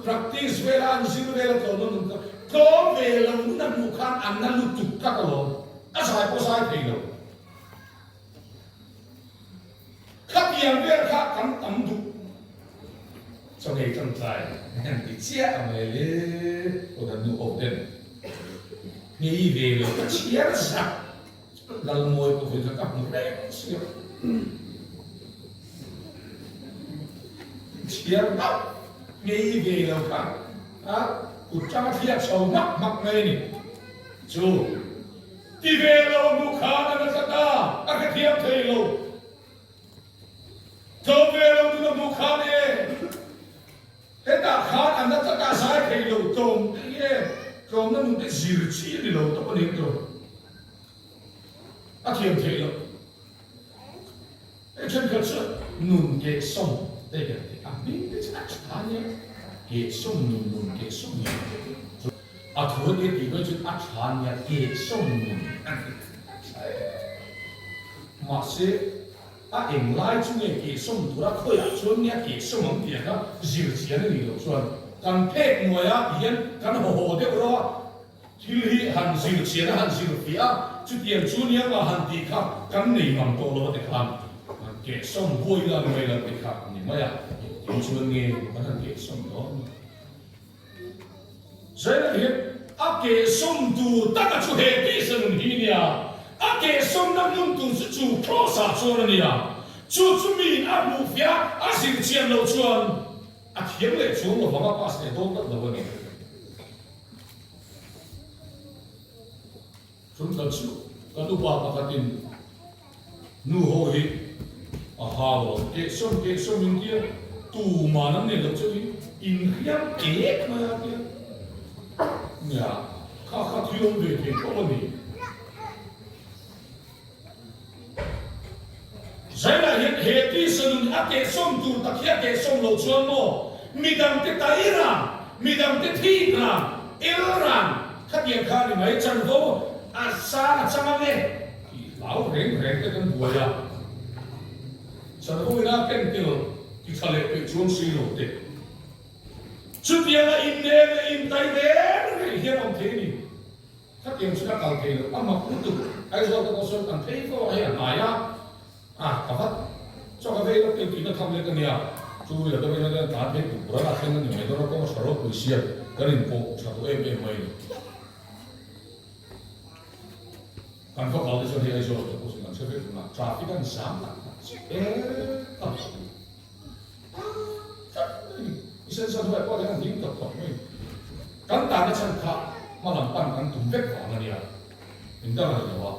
practice vel a, an zir vel a tlawmna nun kha tlawm ve lo nun a hmuh khan an na lutuk tlat alawm, a zai pawh zai thei lo. Khatiang vel kha kan tam duh chawngei tangkai an ti chiah ang le le aw dan nu ho ten ngei ve lo ka chhiar zak Lalmawi pawh hi kha ka hmu reng sia chhiar hlauh ngei ve lo kha a kut tanga thliak chho hmak hmak mai a ni chu. Ti ve lo hmuh khan a nasa ta, a hrethiam thei lo. Tlawm ve lo tuna hmuh khan e, hetah khan a nasa ta zai thei lo, tlawm te hi e, tlawmna nun te zir chi a ni lo tawp a ni ang tawh. A thiam theih loh. Hei thenkhat chuan nun kehsawm te kan ti a, hming te chu a tha nia, kehsawm nun, nun kehsawm nun te chu a thu a nia tih mai chuan a tha nia, kehsawm nun a ti a tha e. Mahse, a englai chu nge kehsawm tura khawiah chuan nge a kehsawm ang tih kha zir chian a nih loh chuan kan phek hnuaiah hian kan haw haw deuh rawh a, Thil hi han zir chian a, han zir fiah a, chutiang chu nia nga han tih kha kan nei mang tawh lo a ti khan han kehsawm buai la ni mai lo ti kha ni mai a, engtin chuan nge kan han kehsawm dawn ni? Zaina hian a kehsawm tur taka chu he tisa nun hi nia, a kehsawmna hmun tur chu chu Kraws ah chuan a nia, chu chu miin a hmuh fiah a, a zir chian loh chuan a thiam leh chuang lovang a pass leh dawn tlat lo a ni. Chungkhat chu kan upa pakhatin nu ho hi a hau lo, kehsawm kehsawm in tia tuman an nei lo chu hi inhriam ek mai a tia nia kha kha thil awm ve thei tawh a ni. Zailah hian he tisa nun a kehsawm tur tak hi a kehsawm loh chuan maw midangte tai ran, midangte thik ran, el ran khatiang kha a ni mai, chanvo a sang a chang ang e tih hlau reng reng te kan buai a, chanvo ina ken tel ti tha leh peih chuang si lo te. Chutianga innel leh intai reng reng hian awm thei a ni. Khatiang chu ka kal thei lo, a mak lutuk. Aizawl te pawh sawn kan phei fo a, hei a hnai a, a ka vat chaw ka vei lawk tih tihna tham lek a nia. Chu ila deuh hian kan tlan phei tur a, a thleng a ni mai dawn a, kawng a tha ropui sia, kan inpawh tha tawh em em mai a ni. Kan va kal te chuan hei Aizawl te pawh chu kan hre vek reng a, traffic a ni zam tak tak chu e ka hlauh. Tlat mai ni. I sen sa hnuai pawh hian a ding tawp tawp mai. Kan tahna chhan kha hmalam pan kan tum vek vang a nia. Engdang a ni lo a.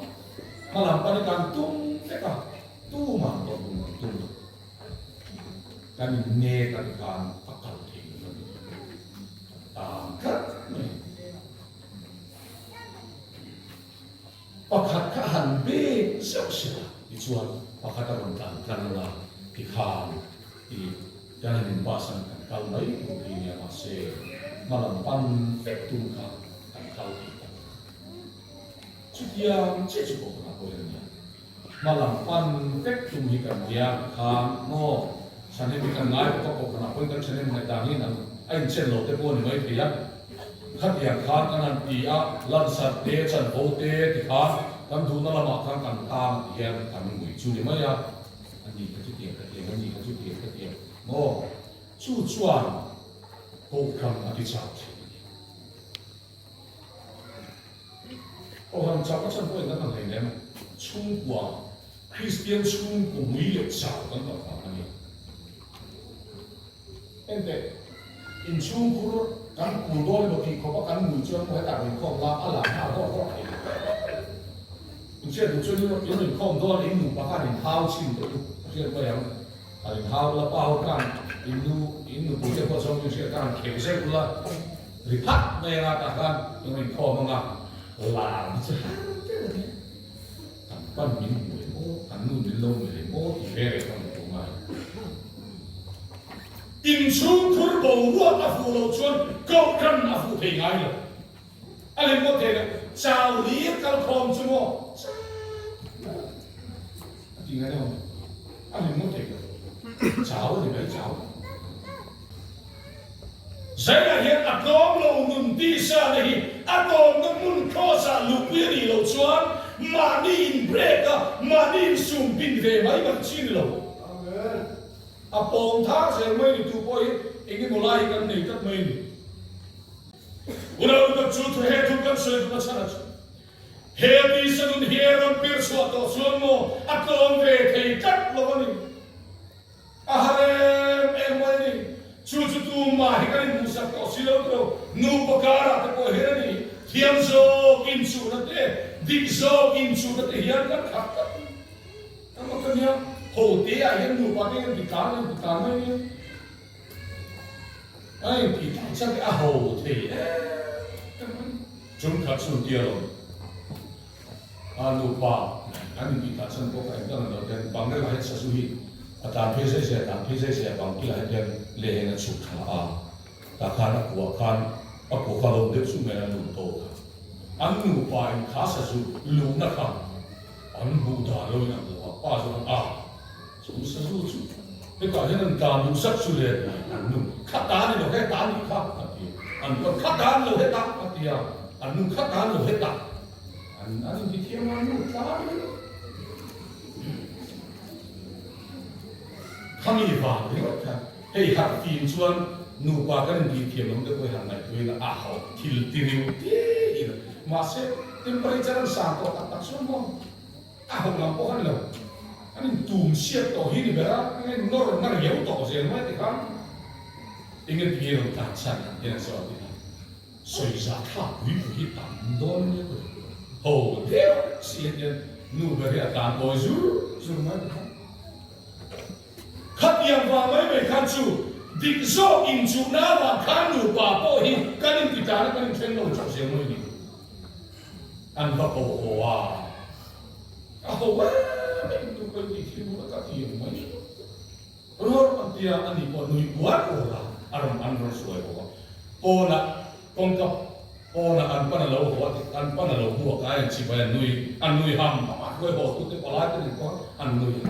Hmalam pan hi kan tum vek a, tumah tawrh hun kan tum lo. Kan innek a ni khan a kal thei lo a ni. Kan tan tlat mai. Pakhat kha han bek zeuh sia tichuan pakhat a rawn tlan tlan ang a, tikhan i kan han in bus ang kan kal mai tur hi nia mahse hmalam pan vek tum kha kan kal thei ta lo. Chutiang chiah chu pawh ka pawhin a nia. Hmalam pan vek tum hi kan nia tikhan maw chhan hemi kan ngai bawk a pawh ka pawhin kan chhan em ngaihdan hi a inchen lo te pawh a ni mai thei a. Khatiang khan kan han ti a, lansarh te, chanvo te ti khan kan duhna lamah khan kan tang ti hian kan ngui chu ni mai a, a ni kha chutiang ka tiang, a ni kha chutiang ka tiang maw? Chu chuan. Kohhran a ti chak thin a ni. Kohhran chakna chhan pawhin kan han hleinem chhungkua, Kristian chhungkaw mui leh chau kan tam vang a ni. Enteh, inchhungkhur kan kul dawn emaw tih khawpa kan mui chuan maw hetah inkhawm la a lang nghal rawk rawk thei lo. Inhriat duh chuan in inkhawm dawn in nupa khan inhau chhin teh u, a hriat mai ang. An inhau ula, pa ho khan in nu, in nupui te pawh chuan min hriat khan han kheuh zeuh ula, ri phat mai anga tah khan in rawn inkhawm anga, lar hi chu har deuh a nia. Kan pan min hmu em aw, kan nu min lo hmu em aw tih ve reng kha min hmu ngai. Inchhungkhur boruak a fuh loh chuan kohhran a fuh thei ngai lo. A lem ngawt thei lo. Chau hlir kal khawm chu maw? Chau a ti ngai lo. A lem ngawt thei lo. Chau a ni mai chau. Zainah hian a tlawm lo nun tisa na hi a tawmna hmun cross ah luhpui a nih loh chuan mahni in break a mahni in sum pin ve mai mai chi ni lo. A pawm thar zel mai ni tu pawh hi eng emaw lai hi kan nei tlat mai ni. Unau tak chu thu he thu kan sawi duh a chhan a chu. He tisa nun hi a rawn pir chhuah tawh chuan maw a tlawm ve thei tlat lo a ni. A har em em mai a ni. Chu chu tumah hi kan inhmuhsak tawh si lo tilo. Nupa karah te pawh hian a ni. Thiam zawk inchuhna te, dik zawk inchuhna te hian kan khat tlat. Kan mak a nia, ho te ah hian nupa te hian ti tlan an ti tlan mai nia. A inti tlan chak a ho thei em em mai. Chung khat chu tia lo a nupa an inti tlan chan pawh ka engdang an lo ten bang reng ah hian sazu hi a tlan phei zai zai a tlan phei zai zai a bang kilah hian leheng a chhuk thla a tah khan a kuah khan a kuah kha lo deuh chu mai an lut tawk a an nupa in kha sazu luhna kha An hmuh dan lo in ang lo a, pa chuan a chu sazu chu hetah hian an tlan duh zat chu le an nu kha ta ni lo heta a nih kha a ti a, an pawn kha ta ni lo heta a ti a, an nu kha ta ni lo heta an an inti thiam a, an nu tlan ringawt. Khami vang ringawt khan hei harh fim chuan nupa kan intih thiam lam te pawh hi han ngaihtuah ila a hauh thil ti riu tiin mahse temperature an sang tawh tak tak chuan maw a hauh lam pawh khan lo an intum siat tawh hi ni ber a an in nawr na riau tawh zel mai ti khan enge tinge rawn tlan chhan ang hian an sawi a sawi zah thlak pui pui hi tam dawn nia ka ti ho deuh si hian nu ber hi a tlan awi zur zur mai ti khan. Khatiang vang mai mai khan chu dik zawk inchuhna avang khan nupa pawh hi kan inti tana kan inthleng lo chauh zel mai ni. An va ko haw a, a ho em em tu ka inti thil hun a ka ti ang mai. Rawr an tia a ni pawh nui uar uar a, a rawn an rawn suai haw a. Pawnah kawngka pawnah an pan a lo haw a, an pan a lo hmuak a, a inchip a, an nui an nui ham ham a, hruai haw tute palai te nen pawh an nui a.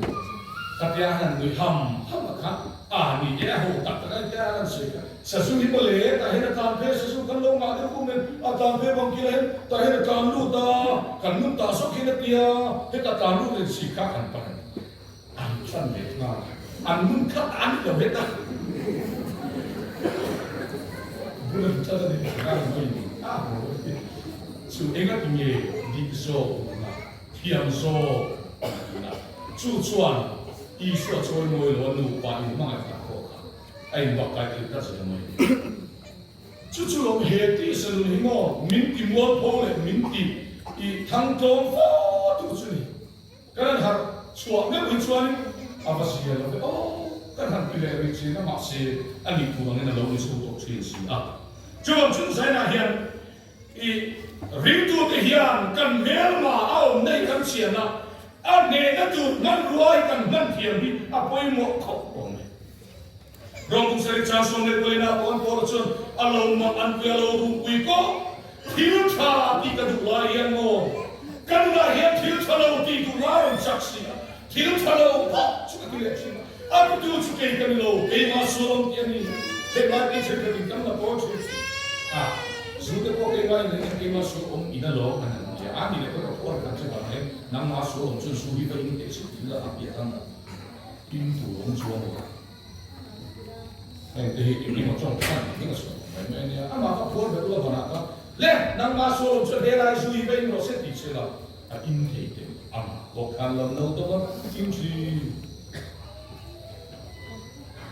Khatia an han nui ham ham a kha, a ni e a ho tak tak a ni tia an han sawi kha, sazu hi mawle tah hian a tlan phei a, sazu kan lo ngah deuh kum nen a tlan phei bang kila hian tah hian a tlan lut a, kan nun tah zawk hian a tia, heta tlan lut nen si kha an pan a ni. An tlan leh nghal a, an nun khat an lo het a. Bul an tlan a ni tih a mai ni a haw chu enga ti nge dik zawk nuna thiam zawk nuna chu chuan Isua chawi mawi lo a nupa in hmangaih tak pawh kha a inbak kai thei ta zel mai ni. Chu chu lo he tisa nun hi maw min ti mualpho leh min ti i thangtlawm fo tu chu ni. Kan han harh chhuah meuh hi chuanin a va zia lo ve aw, kan han ti leh rih thin a, mahse a nih tur angin a lo ni chho tawh thin si a. Chuvang chung zainah hian i ringtute hian kan hmelma a awm nei kan chhian a, a hnehna tur hmanrua hi kan hman thiam hi a pawimawh khawp awm e. Rawng Kum Sarih Chang 14 ah pawh an Paula chuan a lo mah an pui a lo rumpui kawh thil tha tih ka duh lai hian maw ka nunah hian thil tha lo tih duh lai rawn chak si a, thil tha lo pawh chu ka ti leh thin a, a titu chu kei ka ni lo, keimah sual awm tih a ni, heng lai tih thenkhat in kan la pawl thin a, zu te pawh keimah in engin keimah sual awm in a lawm an han ti a, a ni leh pawh ka phuar kan che vang hian nangmah sual awm chuan zu hi va in teh chhut ila a piah ang in tur awm chuang lo. Heng te hi eng emaw tawng khan eng emaw sawi mai mai a nia. Amah kha phuar ber ula vanah kha le nangmah sual awm chuan helai zu hi va in rawh se tih se la a in thei teh amah pawh khan lo no dawm a thing thin.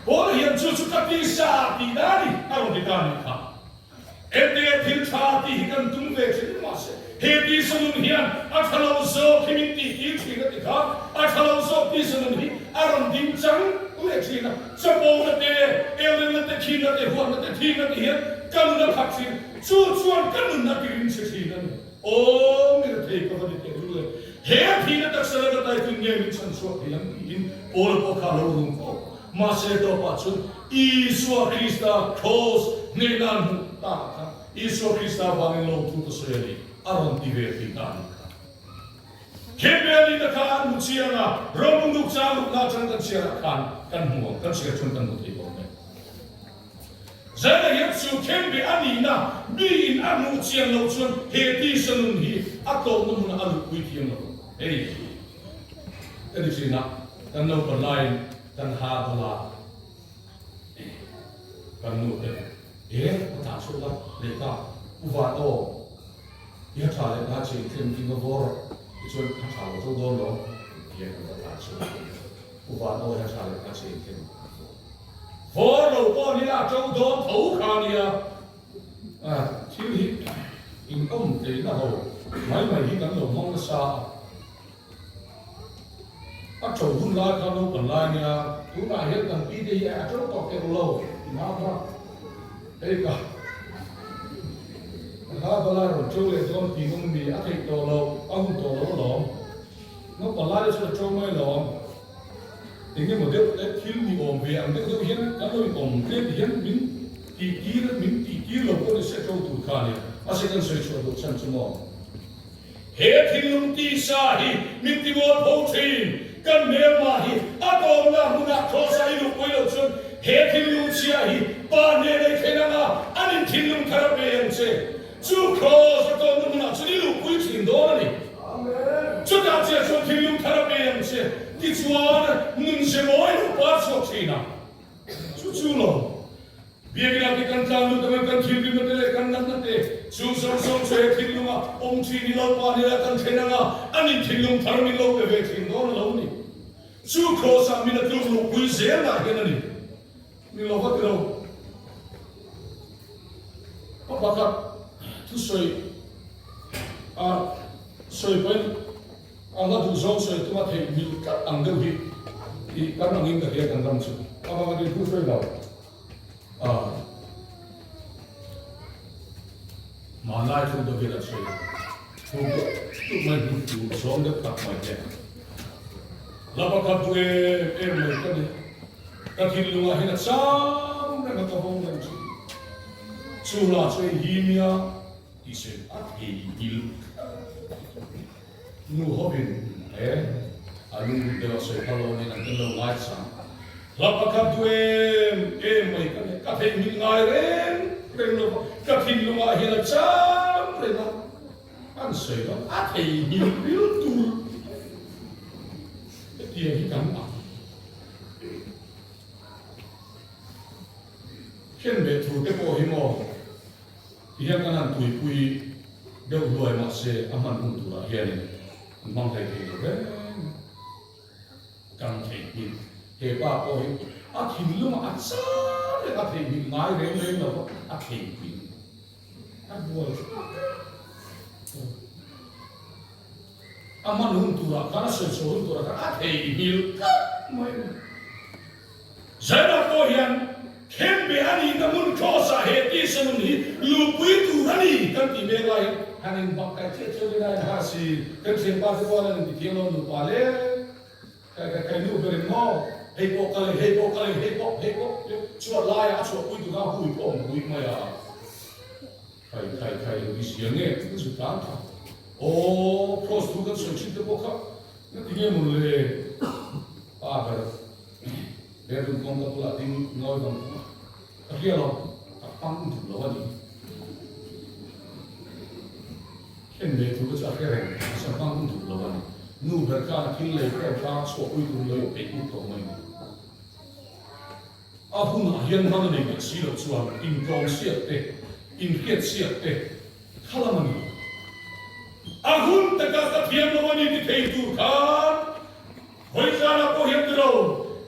Paul hian chu chu ka tisa tih na a ni a rawn ti ta a nih kha. Ente thil tha tih hi kan tum ve thin mahse he tisa nun hian a tha lo zawk hi min tih tir thin a ti kha, a tha lo zawk tisa nun hi a rawn ding chang leh thin a, chapo na te, elrel na te, khin na te, huat na te, thing na te hian ka nun a khat thin, chu chuan ka nun a tirim chhe thin a ni. Aw mi rethei ka va ni teh lul e, he thihna taksa laka taitun nge min chhan chhuak thei ang tiin Paula pawh kha a lo rum fo. Mahse tawpah chuan Isua Krista Kraws hnehna an hmuh tak kha Isua Krista vangin lawmthu ka sawi a ni, a rawn ti ve thin ta a nih kha. Khembe a nihna kha an hmu chiang a, Roman nuk chang rukna atang kan chhiarah khan kan hmu ang, kan chhiar chuan kan hmu thei bawk mai. Zaina hian chu Khembe a nihna miin a hmuh chian loh chuan he tisa nun hi a tlawmna hmunah a lutpui thiam lo. Hei ka ti thin a, kan naupan laiin kan ha dawlh a. Kan nu te e a tlan chhuak a, lehkha u van aw i ha tha leh ka cheng thleng ding a vawr tichuan ha tha lo tho dawn lo tia kan va tlan chhuak a, u van aw i ha tha leh ka cheng thleng vawr lo pawh ni la to dawn tho kha nia thil hi in awm tleina ho mai mai hi kan lo hmang nasa a. A to hun lai kha naupang lai nia, tunah hian kan pi te hi a to tawh keuh lo ti hna kha hei ka ka hla bala rawn to leh dawn tih nawm mi a theih tawh lo, a hun tawh lo alawm. Naupang lai te chuan a to mai alawm. Eng emaw deuh te thil ni awm ve ang deuh deuh hian kan lo inawm tlem ti hian min tih tir min tih tir lo pawh ni se to tur kha nia. Mahse kan sawi chhuah duh chhan chu maw? He thinlung tisa hi min timual pho thin, kan hmelma hi a tawmna hmunah Kross-a i luhpui loh chuan he thinlung chhia hi Pa hnena i thlen anga an in thinlung thar a pe ang che. Chu Kross a tawmna hmunah chuan i luhpui thin dawn a ni. Chutah chiah chuan thinlung thar a pe ang che. Tichuan, nun ze mawi lo par chhuak thin a. Chu chu lo. Biakina te kan tlan lut angin kan thinrimna te leh kan natna te chu zawng zawng chu he thinlunga awm thin i lo pa nila kan thlen anga an in thinlung thar min lo pe ve thin dawn a lo ni. Chu Kraws ah min a tluk luh pui zel lah hian a ni. Ni lo va ti lo. Pa pakhat thusawi a sawi pahin A hla duh zawng sawi tuma theih mil tlat ang deuh hi i kan angin ka hria kan ram chu. A vanga din thu hruai lo a hmanlai thu deuh hian an sawi a, thu deuh deuh mai hmu tur zawng deuh tak mai te. Hla pakhat duh em em mai ka ni. Ka thinlungah hian a chang reng a ka vawng reng thin. Chu hla chu hei hi nia. Tih sawi a thei nghilh nu hovin he a lung deuh a sawi phal lo nen an kan lo ngai chang. Hla pakhat duh em em mai ka nei, ka theih nghilh ngai reng reng lo va, ka thinlungah hian a chang reng a, an sawi lo, a thei nghilh bil tur hetiang hi kan ang. Khenbeh thu te pawh hi maw? Ti hian kan han tuipui deuh hluai mahse a hman hun turah hianin an hmang hlei thei lo reng kan theihnghilh. He pa pawh hi a thinlungah a chang reng a theihnghilh ngai reng reng lo va, a theihnghilh a buai thlak a hman hun turah khan a sawi chhuah hun turah khan a theihnghilh tlat mai a ni. Zaina pawh hian Khenbe a nihna hmun Kraws-ah he tisa nun hi luhpui tur a ni kan tih mek lai hian han inbak kai chiah chiah vel aiin ha si kan thianpa te pawh an inti thiam lo nupa le kai kai kai nu ber in maw hei pawh ka lei hei pawh ka lei hei pawh hei pawh chhuat laiah a chhuahpui tur kha hui pawh awm hui mai a khai khai khai lo ti sia nge chu chu tlan kha aw Kraws thu kan sawi thin te pawh kha na ti nge maw le pa ber Bedroom kawngka bulah ding ngawi vang vang a, ka hria lo, ka hmang duh lo a ni. Khen leh thu ka chu a hre reng, mahse a hmang duh lo a ni. Nu ber khan a thil lei khawm kha chhuahpui tur lo peih ut tawh mai ni. A hunah hian hman a nei leh si loh chuan intlawmsiak te, inhriatsiak te kha lam a ni. A hun taka ka thiam lo a ni ti thei tur khan Vawitlana pawh hian ti lo,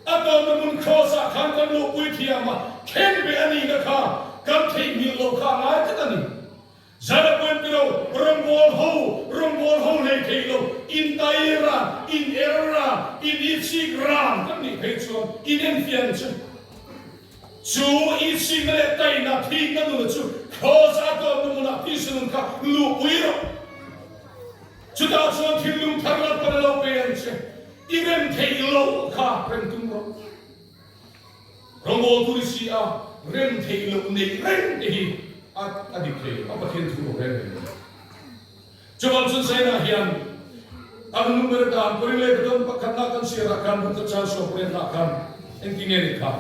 a tawpna hmun Kraws-ah khan kan luhpui thiam a, khen ve a nihna kha kan theihnghilh loh kha a ngai tlat a ni. Zara pawhin ti lo, rawngbâwl ho, rawngbâwl ho hlei thei lo, in tai ran, in er ran, in itsik ran kan nih phei chuan in enfiah ang che. Chu itsikna leh taina, thikna nuna chu Kraws-a a tawpna hmunah thisa nun kha luhpui rawh. Chutah chuan thinlung thar lat pawn a lo pe ang che. I rem theih loh kha rem tum rawh. Rawngbâwl tur i si a, rem theih loh neih reng te hi a a dik thei lo, a Pathian thu lo reng reng lo. Chuvang chuan Zainah hian a hnung ber atan Korin lehkha dawn pakhatna kan chhiarah khan Bukhat Chan sawmpariatna khan engtin nge ni kha?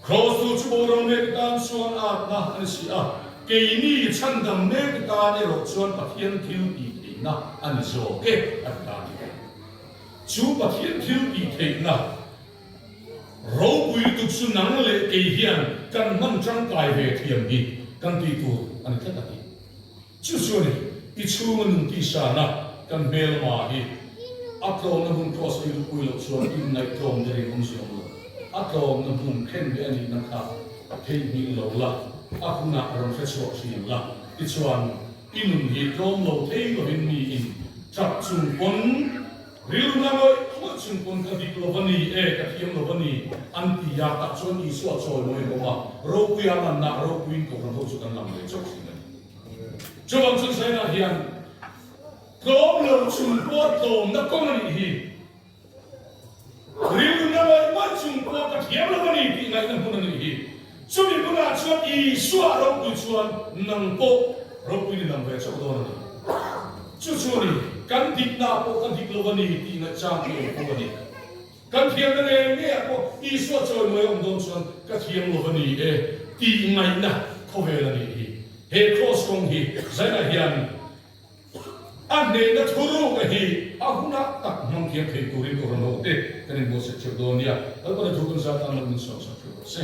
Kraws tu chu boral mek atan chuan atna a ni si a, keini chhandam mek atan erawh chuan Pathian thil tih theihna a ni zawk e a ti ta a ni. Chu Pathian thil tih theihna Ropui lutuk chu nang leh kei hian kan hman tangkai ve thiam hi kan tih tur a ni tlat a ti. Chu chu a ni, i chhunga nun tisana kan hmelma hi a tlawmna hmun cross i lupui loh chuan inngaihtlawm derin awm zia awm lo. A tlawmna hmun khen ve a nihna kha theihnghilh lo la, a hunah rawn hrechhuak thin la, tichuan i nun hi tlawm lo thei lovin miin tap chung pawn Rilru na ngawih ngawih chung pawn ka dik lo va ni e, ka thiam lo va ni, an ti a, tah chuan Isua chawi mawi an awm a, ropuia lanna ropuiin kohhran ho chu kan lang ve chauh thin a ni. Chuvang chuan Zainah hian tlawm lo chung pawh tlawmna kawng a nih hi. Rilru na ngawih ngawih chung pawh ka thiam lo va ni tih ngaihna hmun a nih hi. Chumi hmunah chuan Isua ropui chuan nang pawh ropui ni lang ve chauh dawn a ni. Chu chu a ni, kan dikna pawh ka dik lo a ni tih ngaihchang hi awm fo a ni. Kan thiamna ngei ngeiah pawh Isua chawimawi a awm dawn chuan ka thiam lo a ni e tih ngaihna khawvel a nih hi. He kraws kawng hi Zaina hian A hnehna thuruk a hi a hunah tak hmang thiam thei turin ka rawn ho te kan inbuatsaih theuh dawn nia. Lalpana thu kan zat tan lo min sawi sak theuh rawh se.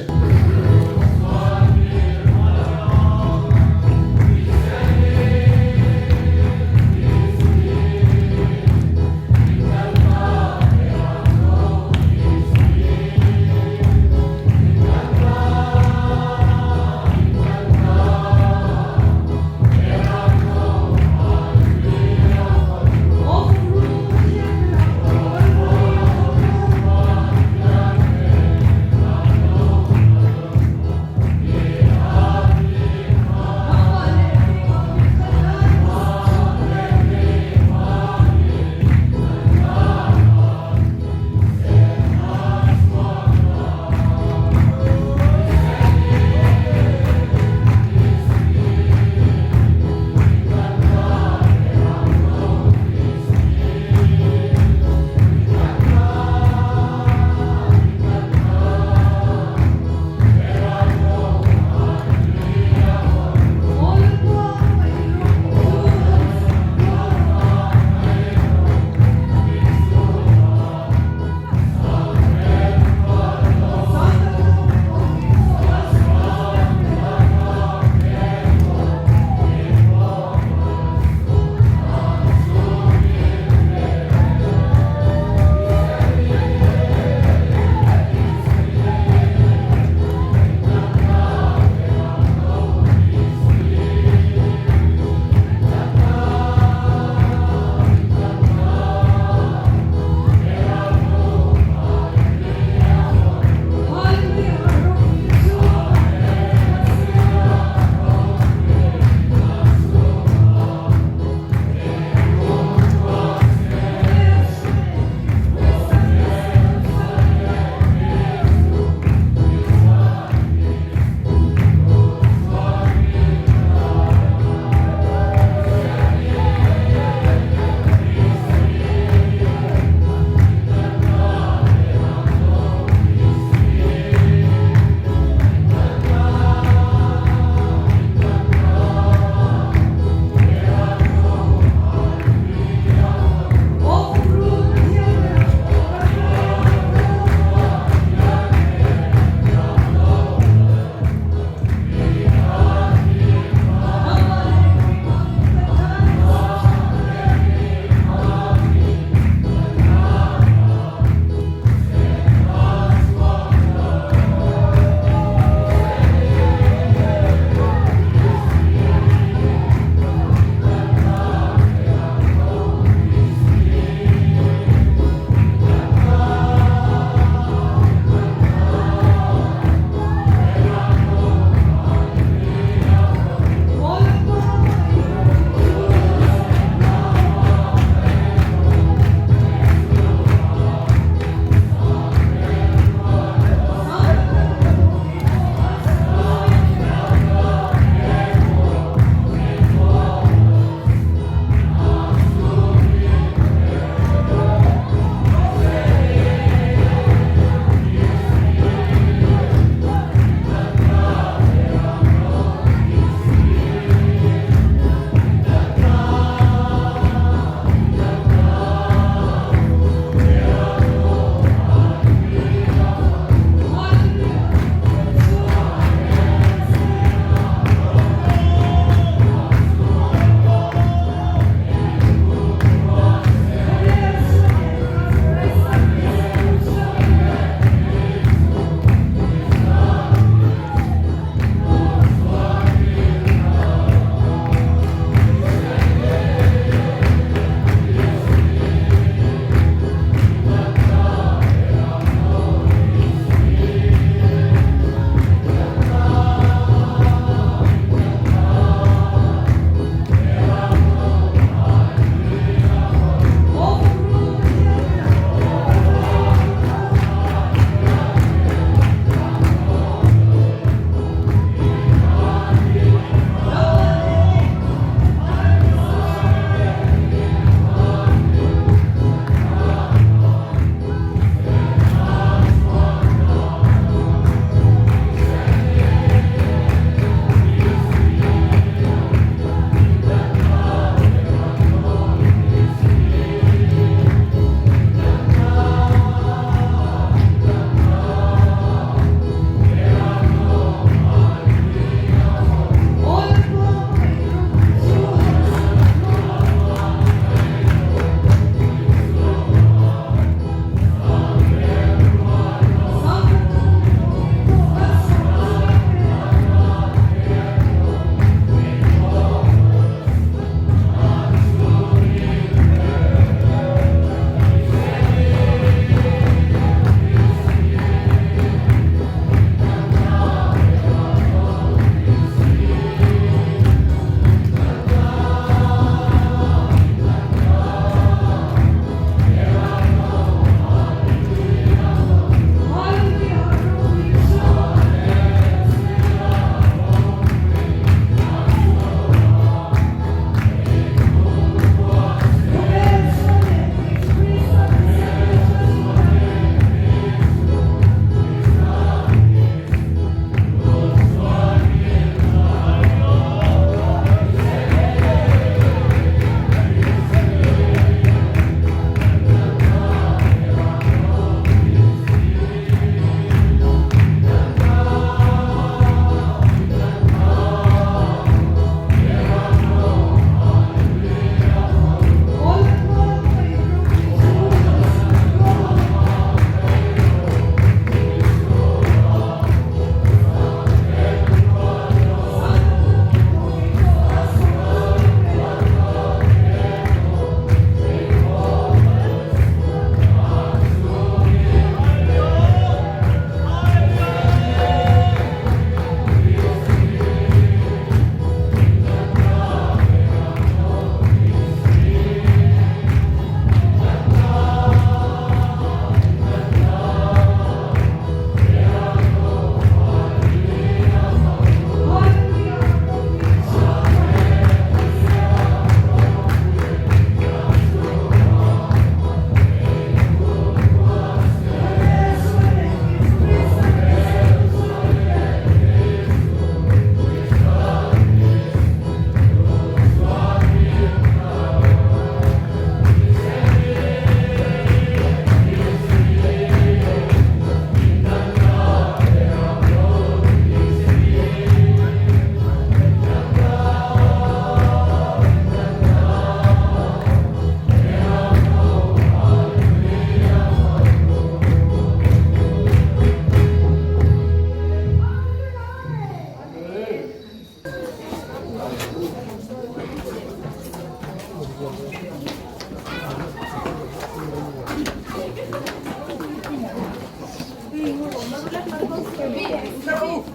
Hey!